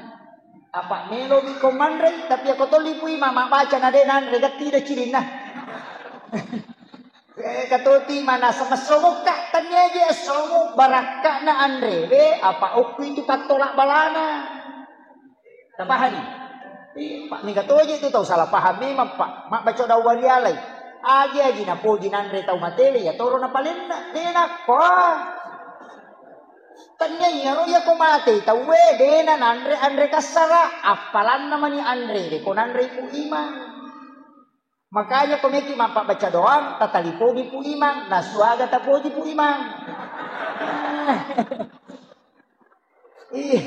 Apa melomi ko manre, tapi iyako tolli Pu Imang mabbaca na de nanre, gatti de cilinna. Eh, katoti mana semessomo ka, tania je essomo barakkana anrewe, apa okku itu kattola balana. Tapahani? Iya, Pak, mega toje tu tau salah paham memang, Pak. Mabbaca doang warialai. Agi-agi napoji nanre tau matewe, iya toro napalenna. De nakko. Tania iyaro iya ko mate tauwe, dena nanre anre kassara, appalanna mani anre, de ko nanre Pu Imang. Makanya ko meki mappabbaca doang, tatalipongi Pu Imang, nasuaga tapoji Pu Imang. Iya.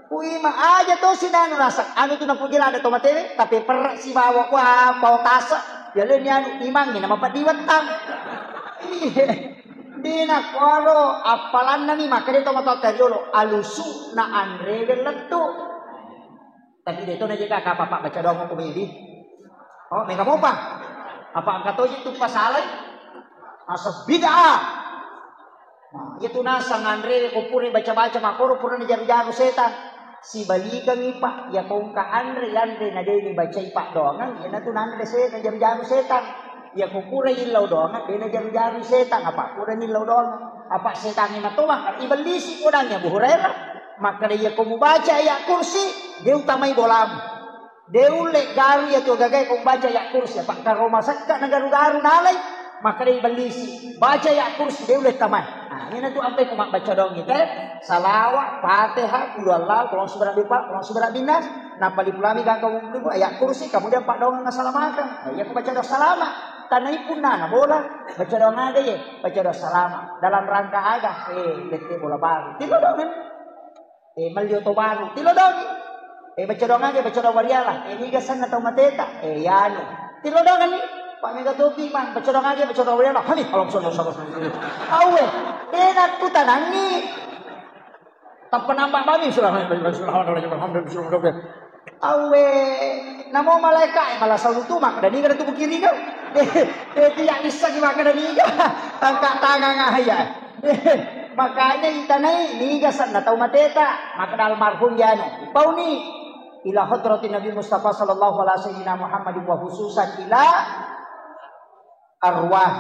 Pu Imang aja to sinanu rasa, anu tu napuji lada to matewe, tapi perre sibawa, wah, pao tasa. Ya le ni anu Imang ni nama padiwettang. Iya. Dina koro appalanna mi makkeda to matoatta riolo, alusu na anre lettu. Tapi de to na jega kapa pabbaca doang ko medi. Oh, mega mopa. Apa engka toji tu pasalai? Asa bid'ah. Nah, itu nasang anre ko pura baca-baca makoro pura jaru-jaru setan. Sibalikangi, Pak, iya ko engka anre, anre na de ni bacai paddoangeng, iyanatu nanre se-, najaru-jaru setan. Iya ko pura illau doang, de najaru-jaru setan, apa pura illau doang. Apa setan ni matoa, ibellisi kodang ya Abu Hurairah. Makkeda iya ko mubaca ayat kursi, de utamai bolamu. De ulle garu iya tu gagae ko baca ayat kursi, apa karoma sekka na garu-garu nalai, makkeda ibellisi, baca ayat kursi, de ulle tamai. Nah, ini tu ampe ko mabbaca doang itu, eh. Salawa, Fatihah, Qul huwallahu, Qul a'udzu birabbil falaq, Qul a'udzu birabbin nas, nappa lipulami gangka lipu ayat kursi, kemudian paddoangeng assalamakeng. Nah, iya ko baca doang salama. Tanai punna na bola, baca doang aga ye, baca doang salama. Dalam rangka aga, eh, bette bola baru. Tillo doang. Eh, melli oto baru, tillo doangi. Eh, baca doang aga, baca doang wariala. Eh, niga senna tau mateta. Eh, yanu. Tillo doangi. Pak Mega Topi, man, pecodong aja, pecodong aja, hani, kalau pecodong, pecodong, pecodong. Awe, enak ku tanangi. Tanpa nampak bani, Awe, namo malaika, eh, malah selalu tu, maka dani kada tu kiri kan. Eh, eh, tidak bisa ki maka dani kan. Angkat tangan ah, ya. Eh, makanya itanai, niga sanna tau mateta, maka almarhum jano. Pauni, ila hadratin Nabi Mustafa sallallahu alaihi wasallam Muhammadin wa khususan ila arwah.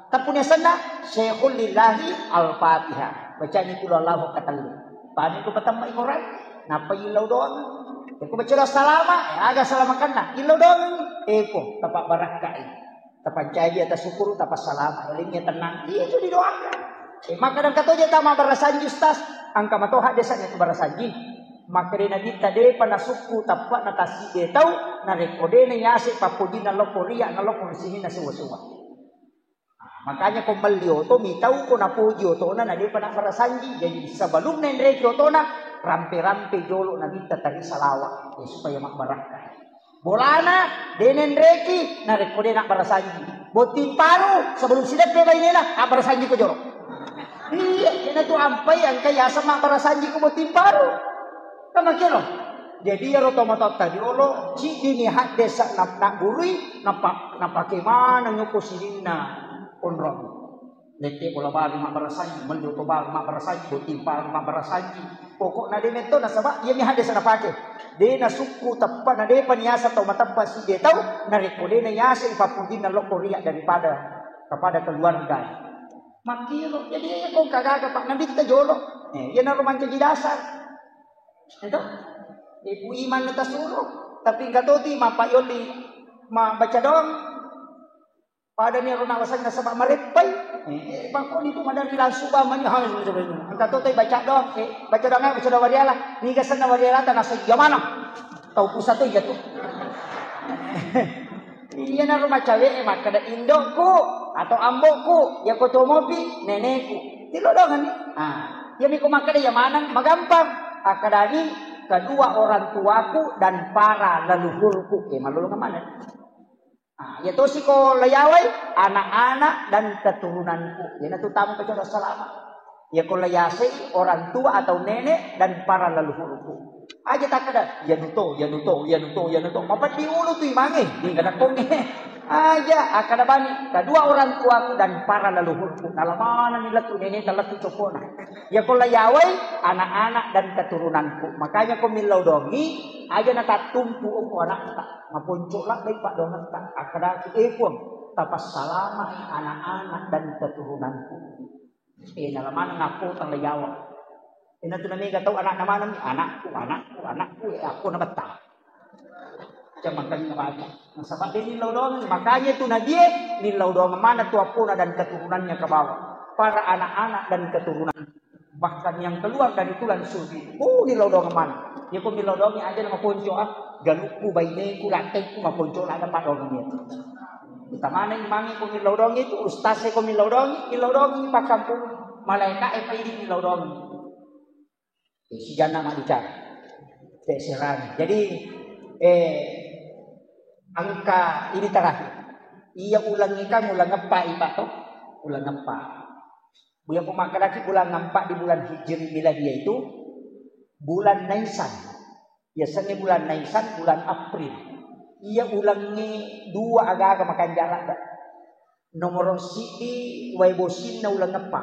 Tappuni asenna, Syekhul Lillahi Al-Fatihah. Bacani kulo Allahu katellu. Pani tu patamma Quran, nappa illau doang. Eko baca salama, eh, aga salamakanna, illau doang. Eko, tapa barakkai. Tapancaji atas syukur, tapa salama, elinnya tenang. Iya itu didoakan. Eh, maka dan katoja tama barasanji, Ustaz. Angka matoha desanya tu barasanji. Makkeda Nabitta, depa nasukku tappa'na tassidde tau, narekko de nayase pappojinna lokko riya, nalokko ri sininna sewa-sewa. Makanya ko melli oto, mitau ko napoji otona, na depa nabbarasanji. Jadi sebelum nenreki otona, rampe-rampe jolo Nabitta tari salawa, ya, supaya mabbarakka. Bolana, de nenreki, narekko de nabbarasanji. Botting paru, sebelum sideppe bainena, abbarasanji ko jolo. Iya, iyana tu ampai engka yaseng mabbarasanji ko botting paru. Kan makkiro. Jadi iyaro tomatoatta riolo, ciddini haddesa na-, naggurui, napa-, napake maneng ko sininna onrong. Lette bola baru mabbarasanji, melli oto baru mabbarasanji, botting paru mabbarasanji. Pokokna de metto nasaba iyami haddesa napake. De nasukku teppa, na depa niaseng tau mateppa sidde tau, narekko de nayaseng pappojinna lokko riya daripada kepada keluarga. Makkiro, jadi iya ko kagaga Pak Nabitta jolo. Eh, iyanaro mancaji dasar. Itu? Ibu iman na tasuro. Tapi engka toti mapayolli ma baca doang. Pada ni rona wasang nasaba mareppai. Eh, bangko ni tu madari langsung ba mani, ha, engka toti baca doang. Eh, baca doang, baca doang wariala. Niga senna wariala ta nasa jamana. Tau pusat tu iya tu. Iyanaro macawe'e makkeda, "Indokku atau ambokku, yako tuo mopi, neneku." Tilodongenni. Ah, iyami ko makkeda iya maneng, magampang. Akkedani, "Kedua orang tuaku dan para leluhurku." Eh, malolongeng maneng. Ah, iya tosi ko layawai, anak-anak dan keturunanku. Iyanatu tamu kecoa salama. Iya ko layasei orang tua atau nenek dan para leluhurku. Aja takkeda, "Iyanuto, iyanuto, iyanuto, iyanuto." Mapeddi ulu tu imange, di kada konge. Aja, akkeda bani, "Kedua orang tuaku dan para leluhurku." Nalamanani lettu nene, talettu copona. Ya ko layawai, anak-anak dan keturunanku. Makanya ko millau dongi, aja natattumpu ko anakta. Maponco ladde paddoangetta. Akkedaki, "Eh, Puang, tapassalamai anak-anak dan keturunanku." Eh, nala maneng akko tang le Jawa. Eh, natu namega tau anakna maneng, "Anakku, anakku, anakku," eh, akko na betta. Cuma kan baca. Nasaba de nillau doang, makanya tu nabie nillau doang mana tu appona dan keturunannya ke bawah. Para anak-anak dan keturunan. Bahkan yang keluar dari tulang sulbi. Oh, nillau doang mana. Ya ko nillau doang aja nama ponco ah. Galukku, baineku, rakkaiku, maponco ada paddoangeng. Utamana imangnge ko millau dongi tu, ustaz e ko millau dongi, millau dongi pakkampung malaeka e paidi millau dongi. Eh, sijanna mabbicara. Terserah. Jadi, eh, angka ini terakhir. Iya ulangi kan ulang eppa ipa to? Ulang eppa. Buya pemakkedaki bulan empat di bulan Hijri Miladiah itu bulan Naisan. Biasanya bulan Naisan, bulan April. Iya ulangnge dua aga-aga makanjala da. Nomor sidi wae bosinna ulang eppa.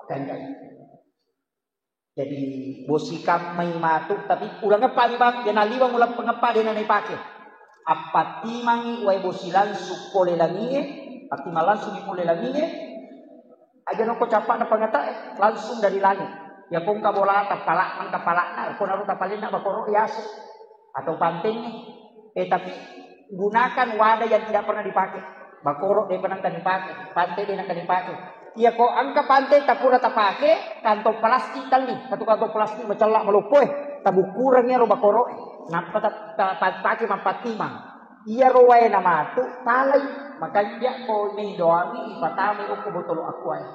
Makanjala. Jadi bosi kammai matu, tapi ulang eppa mi bang, dena liwang ulang pengeppa dena naipake. Appattimangi wae bosi langsung pole langie, pattimang langsung pole langie. Aja noko cappa na pangatae langsung dari langit. Ya ko engka bolata, palakna, engka palakna, ko naruta palenna bakoro yase atau pantengnge. Eh, tapi gunakan wadah yang tidak pernah dipakai. Bakoro de pernah dipakai, pante de nangka dipakai. Iya ko engka pante tapura tapake, kantong plastik tali, satu kantong plastik macella maloppo eh, tabukkureng ero bakoro eh. Nappa ta-, ta-, ta-, pake mappattimang. Iyaro waena matu, talai. Makanja ko ni doangi ipatamai okko botolo aqua e.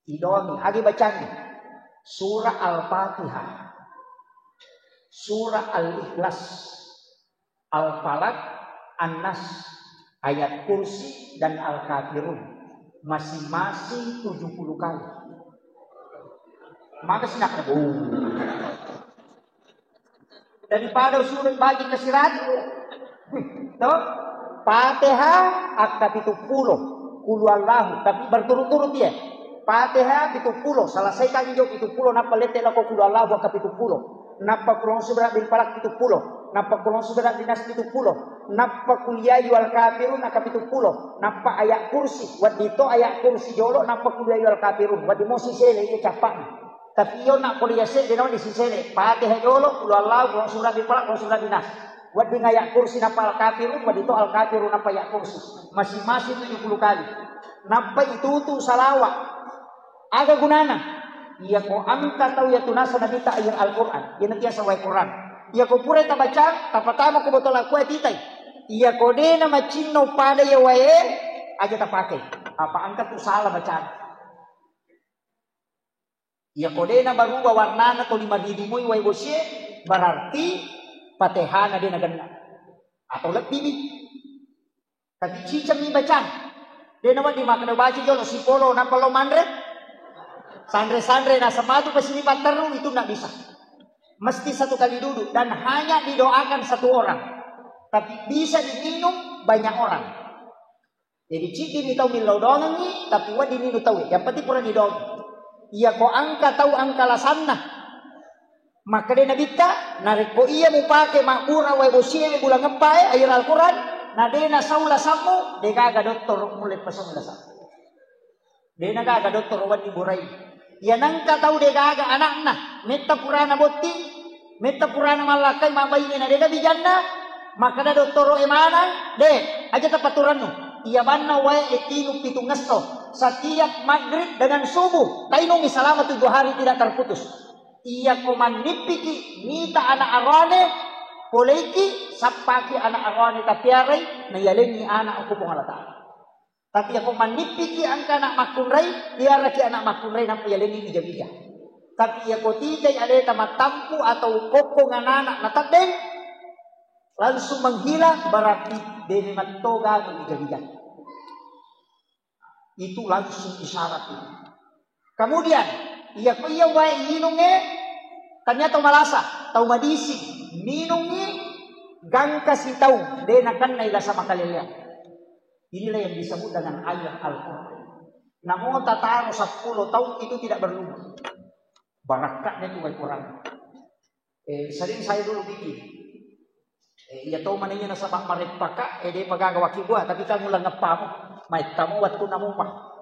Idoangi, agi bacangi. Surah Al-Fatihah. Surah Al-Ikhlas. Al-Falaq, An-Nas. Ayat Kursi dan Al-Kafirun masing-masing tujuh puluh kali. Maka sih nak, oh. Daripada suruh bagi ke sirat, toh? Fatihah akka pitung puluh, Qul Huwallahu, tapi berturut-turut dia. Fatihah pitung puluh, selesaikan jo pitung puluh, nappa lette lako Qul Huwallahu akka pitung puluh. Nappa Qul A'udzu Birabbil Falaq pitung puluh. Nappa Qul A'udzu Birabbin Nas pitung puluh. Nappa Qul Ya Ayyuhal Kafirun akka pitung puluh. Nappa Ayat Kursi. Wedding to Ayat Kursi jolo, nappa Qul Ya Ayyuhal Kafirun. Wedding mo sisele iya cappa'na. Tapi iyo nak pole yase de nawa disisele. Fatihah jolo, Qul Huwallahu, Qul A'udzu Birabbil Falaq, Qul A'udzu Birabbin Nas. Wedding Ayat Kursi nappa Al-Kafirun, wedding to Al-Kafirun nappa Ayat Kursi. Masing-masing tujuh puluh kali. Nappa itutu salawat. Aga gunana? Iyako engka tau iya tunasa nabitta ayat Al-Quran, iyana tiasa wae Quran. Iyako pura tabaca, tapatama ko botol aqua titai. Iyako de na macinno pada iya wae, aja tapake. Apa engka tu salah bacana. Iyako de na baruba warnana toli maridimoi wae bosie, berarti Fatihana de na genna. Atau lebbi mi. Tapi ciceng mi bacang. De na wedding makkeda baca jolo sipolo nappa lo manre. Sanre-sanre nasaba tu pasti patterru itu ndak bisa. Mesti satu kali duduk dan hanya didoakan satu orang. Tapi bisa diminum banyak orang. Jadi ciddi ni tau millau doangengngi, tapi wedding minum tau. Yang penting pura ni doang. Iyako engka tau engka lasanna. Makkeda nabitta, narekko iya mupake mabbura wae bosie bulang eppae, ayat Al-Quran, na de nasau lasammu, de gaga dottoro mulle pesong lasang. De na gaga dottoro wedding burai. Iya nengka tau de gaga anakna, metta purana botting, metta purana mallakkai mabbaine na de gaga bijanna, makkeda dottoro e manang, de, aja tapaturannu. Iya banna wae e tinung pitung esso, setiap maghrib dengan subuh, tainungi selama tujuh hari tidak terputus. Iyako mannippiki mita anak aroane, poleiki sappaki anak aroane tapiarai, na yalengngi anak okko Puang Allah Ta'ala. Tapi iyako mannippiki engka anak makkunrai, piaraki anak makkunrai nampa yalengngi wija-wija. Tapi iyako tigai aleta mattampu atau kokkong anak-anak nateddeng, langsung menghilang, berarti de memang to gaga wija-wija. Itu langsung isyarat itu. Kemudian, iya ko iya wae inungnge, tania tau malasa, tau madising, minungngi gangka sitaung, de nakennai lasa makaleleang. Inilah yang disebut dengan ayat Al-Quran. Namo tataro sepuluh tahun itu tidak berlubang. Barakkatnya itu Al-Quran. Eh, sering saya dulu bikin. Eh, iya to manengngi nasaba mareppaka, eh, de pagaga waki bua, tapi kan uleng eppamu, maettamu wattu namupa.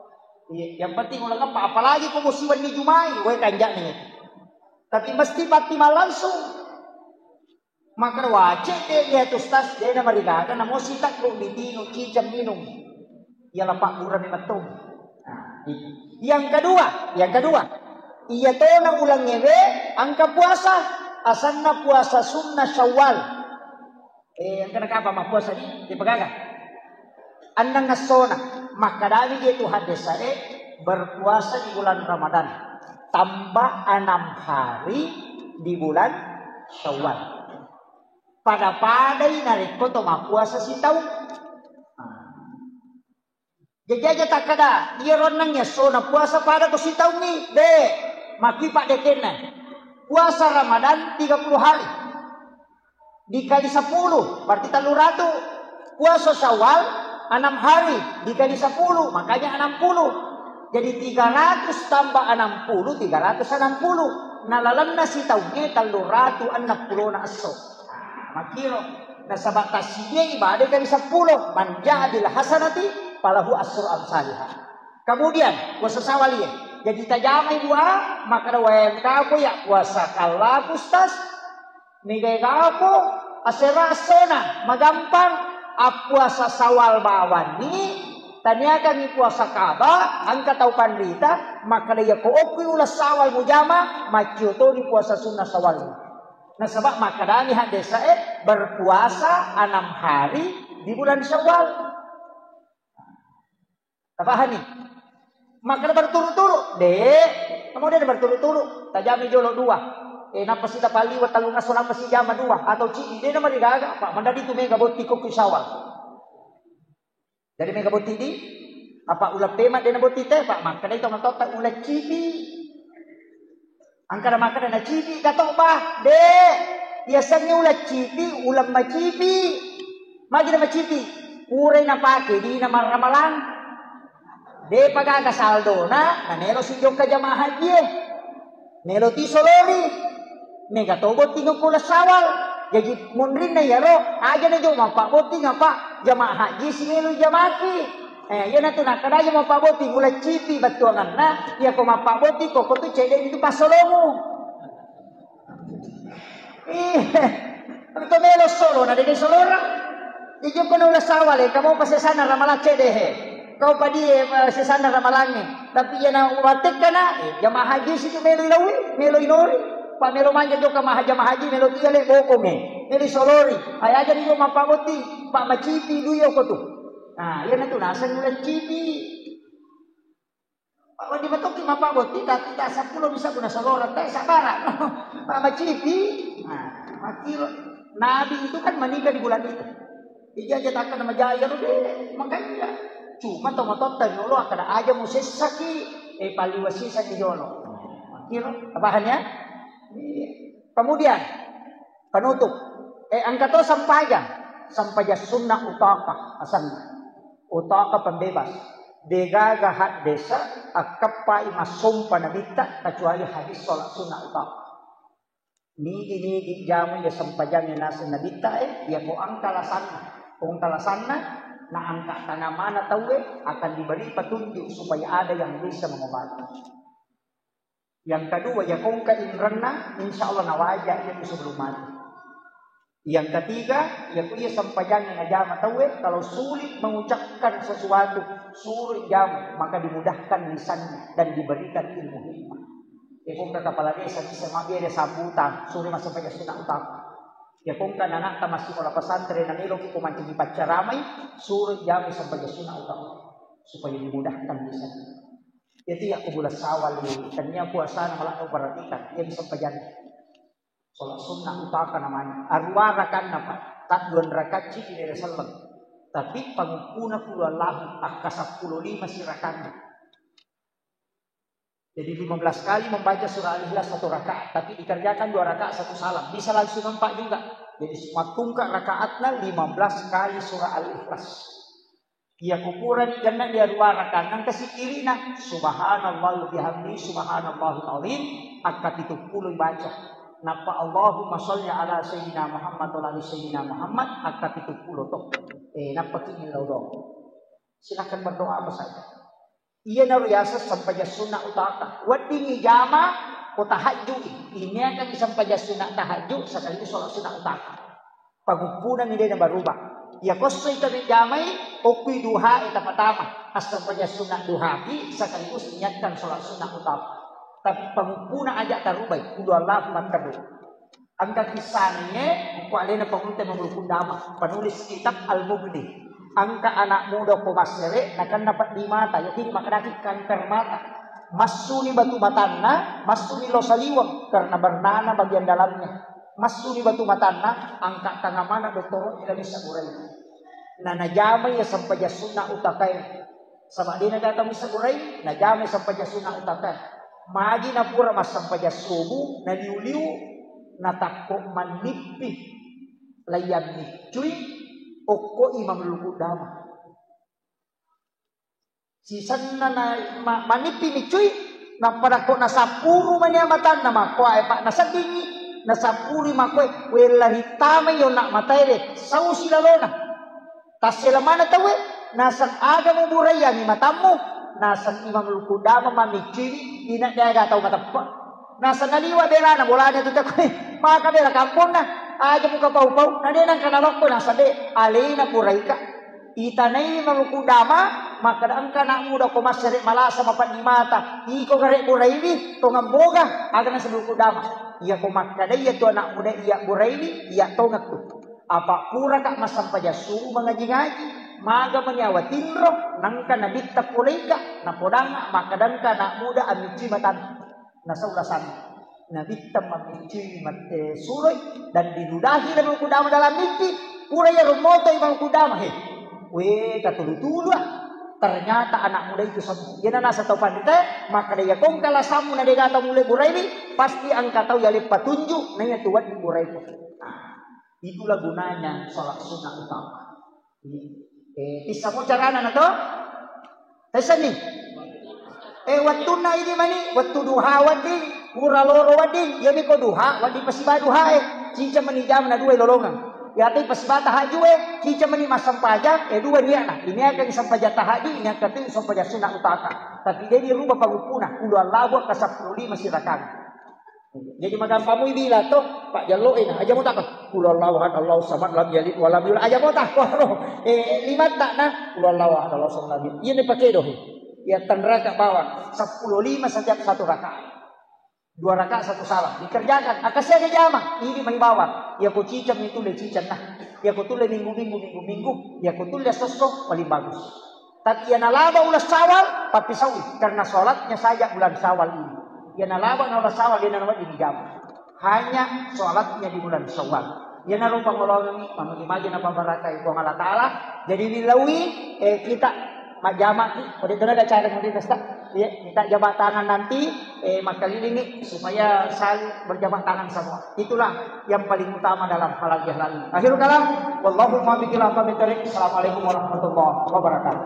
Iya, yang penting uleng eppa, apalagi ko musi wenni Jumai, wae kanjani. Tapi mesti patti mallangsung. Maka wace de lihat ustaz, de na marigaga, namo sitak lu mitinu, ciceng minum. Iya lapaq burane metto. Nah, itu. Yang kedua, yang kedua, iya tona ulengngewe engka puasa, asanna puasa sunnah Syawal. Eh, engka nakapa mappuasa di, di pagaga? Annang essona, makkedani je tu haddesae, berpuasa di bulan Ramadan tambah enam hari di bulan Syawal. Pada-padai narekko to mappuasa sitaung. Nah. Jaji aja takkeda, iyaro enneng essona puasa pada ko sitaungngi. De, makki paddekenna. Puasa Ramadan tiga puluh hari. Dikali sepuluh, berarti tellu ratu. Puasa Syawal, enam hari, dikali sepuluh, makanya enam puluh. Jadi tiga ratus tambah enam puluh, tiga ratus enam puluh. Nah, lalenna sitaungnge tellu ratu enneng pulona esso. Nah, makkiro. Nasaba tassidia ibadah kali sepuluh, man ja'a bil hasanati falahu asyru amsaliha. Kemudian, puasa Syawal iya. Jadi tajamai dua, makkeda wae engkako ya puasa kalla, Ustaz. Niga egako asera essona, magampang. Appuasa Syawal bawanni, taniakangngi puasa kaba, engka tau panrita, makkeda iya ko okkui uleng Syawal mujama, maccio toni puasa sunnah Syawal. Nasaba makkedani haddesae, berpuasa enam hari di bulan Syawal. Tapahani? Makkeda berturut-turut, de. Kemudian berturut-turut, tajami jolo dua. Eh, nappa sita paliwa tellung esso, nappa sijama dua atau cidi, de namarigaga, apa mandadi tu mega botti kokku Syawal. Jadi mega botting di? Apa uleng pema de' na botting te, Pak? Makkeda itu matotta uleng cipi. Angkara makkeda na cipi ka to, bah? De'. Biasanna uleng cipi, uleng macipi. Magi na macipi? Purai napake dina marramalang. De'pa gaga saldona, na melo sijokka jamaah haji e. Melo ti solori. Mega to botting ko uleng sawal. Jaji munrinna iyaro, aja na jolo mappabotting apa jamaah haji si melo jamaki. Eh, iyana tu nakkeda aja mappabotting uleng cipi bettuanganna, iya ko mappabotting ko, ko tu cedde' itu pasolomu. Iya. Engka melo solo na de' solora. Di jokko na uleng sawal e, kamu pa sesanna ramalang cedde' he. Kau pa die, eh, sesanna ramalangnge. Tapi iyana uwattekkana, eh, jamaah haji si tu melo ilaui, melo inori. Pa melo manja jokka maha jamaah haji, melo tiale bokongnge. Melo solori. Aja jadi jolo mappabotting, pa macipi dui oko tu. Nah, iyana tu naseng uleng cipi. Wedding matokki mappabotting, tapi ta seppulo bisa guna soloran, tae sabbarang. Mamacipi. Nah, makkiro. Nabi itu kan menikah di bulan itu. Ija aja takkan nama jaya lo deh, makanya. Cuma tomatotta jolo akkeda aja musessaki, eh, paliwasisa di jolo. Makkiro, paham ya? Iya. Kemudian, penutup. Eh, engka to sempajang. Sempajang sunnah utaqah asenna. Utaqah pembebas. De'gaga haddese' akkeppai massompa Nabitta kecuali hadis sholat sunnah utaqah. Nigi-nigi jamu iya sempajangnge naseng Nabitta, eh, iya ko engka alasanna. Ko engka alasanna, na angka tangamana tauwe akan diberi petunjuk supaya ada yang bisa mengobati. Yang kedua, ya ko engka inrenna, insya Allah nawaja iya tu sebelum mati. Yang ketiga, ya ko iya sempajangnge najama tauwe, kalau sulit mengucapkan sesuatu, suruh jamu, maka dimudahkan lisannya dan diberikan ilmu hikmah. Ya ko engka kepala desa bisa mabere sambutan, suruh masuk pada sunnah utama. Ya ko engka anakta masih sekolah pesantren, na meloki ko mancing dipaccaramai, suruh jamu sempaja sunnah utama supaya dimudahkan lisannya. Itu ya ko bulan Syawal ini. Tania puasana malah kau perhatikan. Dia bisa pejana. Sholat sunnah utaka namanya. Arua rakanna, Pak. Tak dua rakaat ciki dari seleng. Tapi panguppuna kulo Allah akka seppulo lima si rakanna. Jadi lima belas kali membaca surah Al-Ikhlas satu rakaat. Tapi dikerjakan dua rakaat satu salam. Bisa langsung empat juga. Jadi semua tungkak rakaatna lima belas kali surah Al-Ikhlas. Iya kukurani genna dia dua rakaat, engka sikirina, subhanallah bihamdi, subhanallahul azim, akka pitu pulo baca. Nappa Allahumma sholli ala sayyidina Muhammad wa ala ali sayyidina Muhammad, akka pitu pulo to. Eh, nappa kini lo do. Silakan berdoa apa saja. Iya naro yaseng sempaja sunnah utaka. Weddingi jama ko tahajjui. Ini akan sempaja sunnah tahajju sekaligus sholat sunnah utaka. Paguppunami dena barubah. Iya kossoi kami jamai, okkui duha e tapatama. Assempaja sunnah duhapi sekaligus niatkan sholat sunnah utama. Tapi paguppuna aja tarubai, kudu Allahu matteru. Engka kisahnya, ko alena pangulutta Imam Ibnu Qudamah, penulis kitab Al-Mughni. Engka anak muda ko Masere, nakenna peddi mata, yakini makkedaki kanker mata. Massuni batu matanna, massuni lo saliweng karena bernana bagian dalamnya. Massuni batu matanna, angka tangamana dottoro ila bisa burai. Na najamai ya sempaja sunnah utakae. Saba dena gata bisa burai, najamai sempaja sunnah utakae. Magi napura massempaja subuh, naliu-liu, natakko mannippi, layang miccui, okko Imam Ibnu Qudamah. Sisenna na ma-, manippi miccui, nappa dakko nasappuru mani amatanna makkoae, Pak, naseddingi, nasappuri makkoe, wella rittamai yonna matae de, sau silalona. Tassela mana tauwe, naseng aga muburaiangi matammu, naseng Imam Ibnu Qudamah mamiccui, ina de aga tau mateppe. Naseng naliwa belana bolana tu takkoe, maka bela kamponna, aja muka pau-pau, na de nangka nalokko naseng de, alena puraika. Itanai Imam Qudama, makkeda engka anak muda ko Masere malasa mapeddi mata, iko gare buraiwi, tongeng boga, aga naseng Qudama. Iya ko makkeda iya tu anak muda iya buraiwi, iya tongeng tu. Apa puraka massempaja subuh mangaji-ngaji, maga mani awa tinro, nangka nabitta poleika, napodanga makkeda engka anak muda amicci matan. Nasau lasanna. Nabitta mammiccui mate suroi dan diludahi Imam Qudama dalam mimpi. Pura iyaro moto Imam Qudama, he. We, tatulu-tulu ah. Ternyata anak muda itu sembuh. Iyana nasaba tau panrita, maka de yakong kalasammu na dega tau mulle buraiwi, pasti engka tau yale patunjuk, na iya tu wedding buraiku. Nah, itulah gunanya sholat sunnah utama. Eh, tissamo carana na to? Tessenni. Eh, wettunna idi mani, wettu duha wedding, pura loro wedding, iyami ko duha, wedding pasiba duha e. Cica mani jam na dua lolongeng. Iya te pasiba tahajud e, cica mani massempajang, eh, dua niatna. Ini akan sempajang tahajud, ini akan tu sempajang sunnah utama. Tapi de dirubah panguppuna, qul huwallahu ka seppulo lima sirakang. Jadi magampang mui bila to, Pak jallo e na, aja mo takko. Qul huwallahu ahad, Allahu samad, lam yalid wa lam yulad. Aja mo takko. Eh, lima tak na. Qul huwallahu ahad, Allahu samad, lam yalid. Iya ne pakedo he. Iya tanraka bawang. Seppulo lima setiap satu rakaat. Dua rakaat satu salam. Dikerjakan. Akasiaga jama. Ini mai bawang. Iya ko ciceng itu le ciceng nah. Iya ko tulle minggu-minggu, minggu-minggu. Iya ko tulle sosso, paling bagus. Tapi iya nalaba ulang Syawal, pappisaui. Karena sholatnya saja bulan Syawal ini. Iya nalaba na ulang Syawal, dia nalaba di jam. Hanya sholatnya di bulan Syawal. Iya narupa ngolongi, mamuji-maji na pabarakai Puang Allah Ta'ala. Jadi dilaui, eh, kita majjamaki, pada itu ada cara mudi pesta. Iya, kita jabat tangan nanti, eh, makkelilingi supaya saling berjabat tangan semua. Itulah yang paling utama dalam halal bihalal ini. Akhirul kalam, wallahumma biqil aqwamit thariq. Assalamualaikum warahmatullahi wabarakatuh.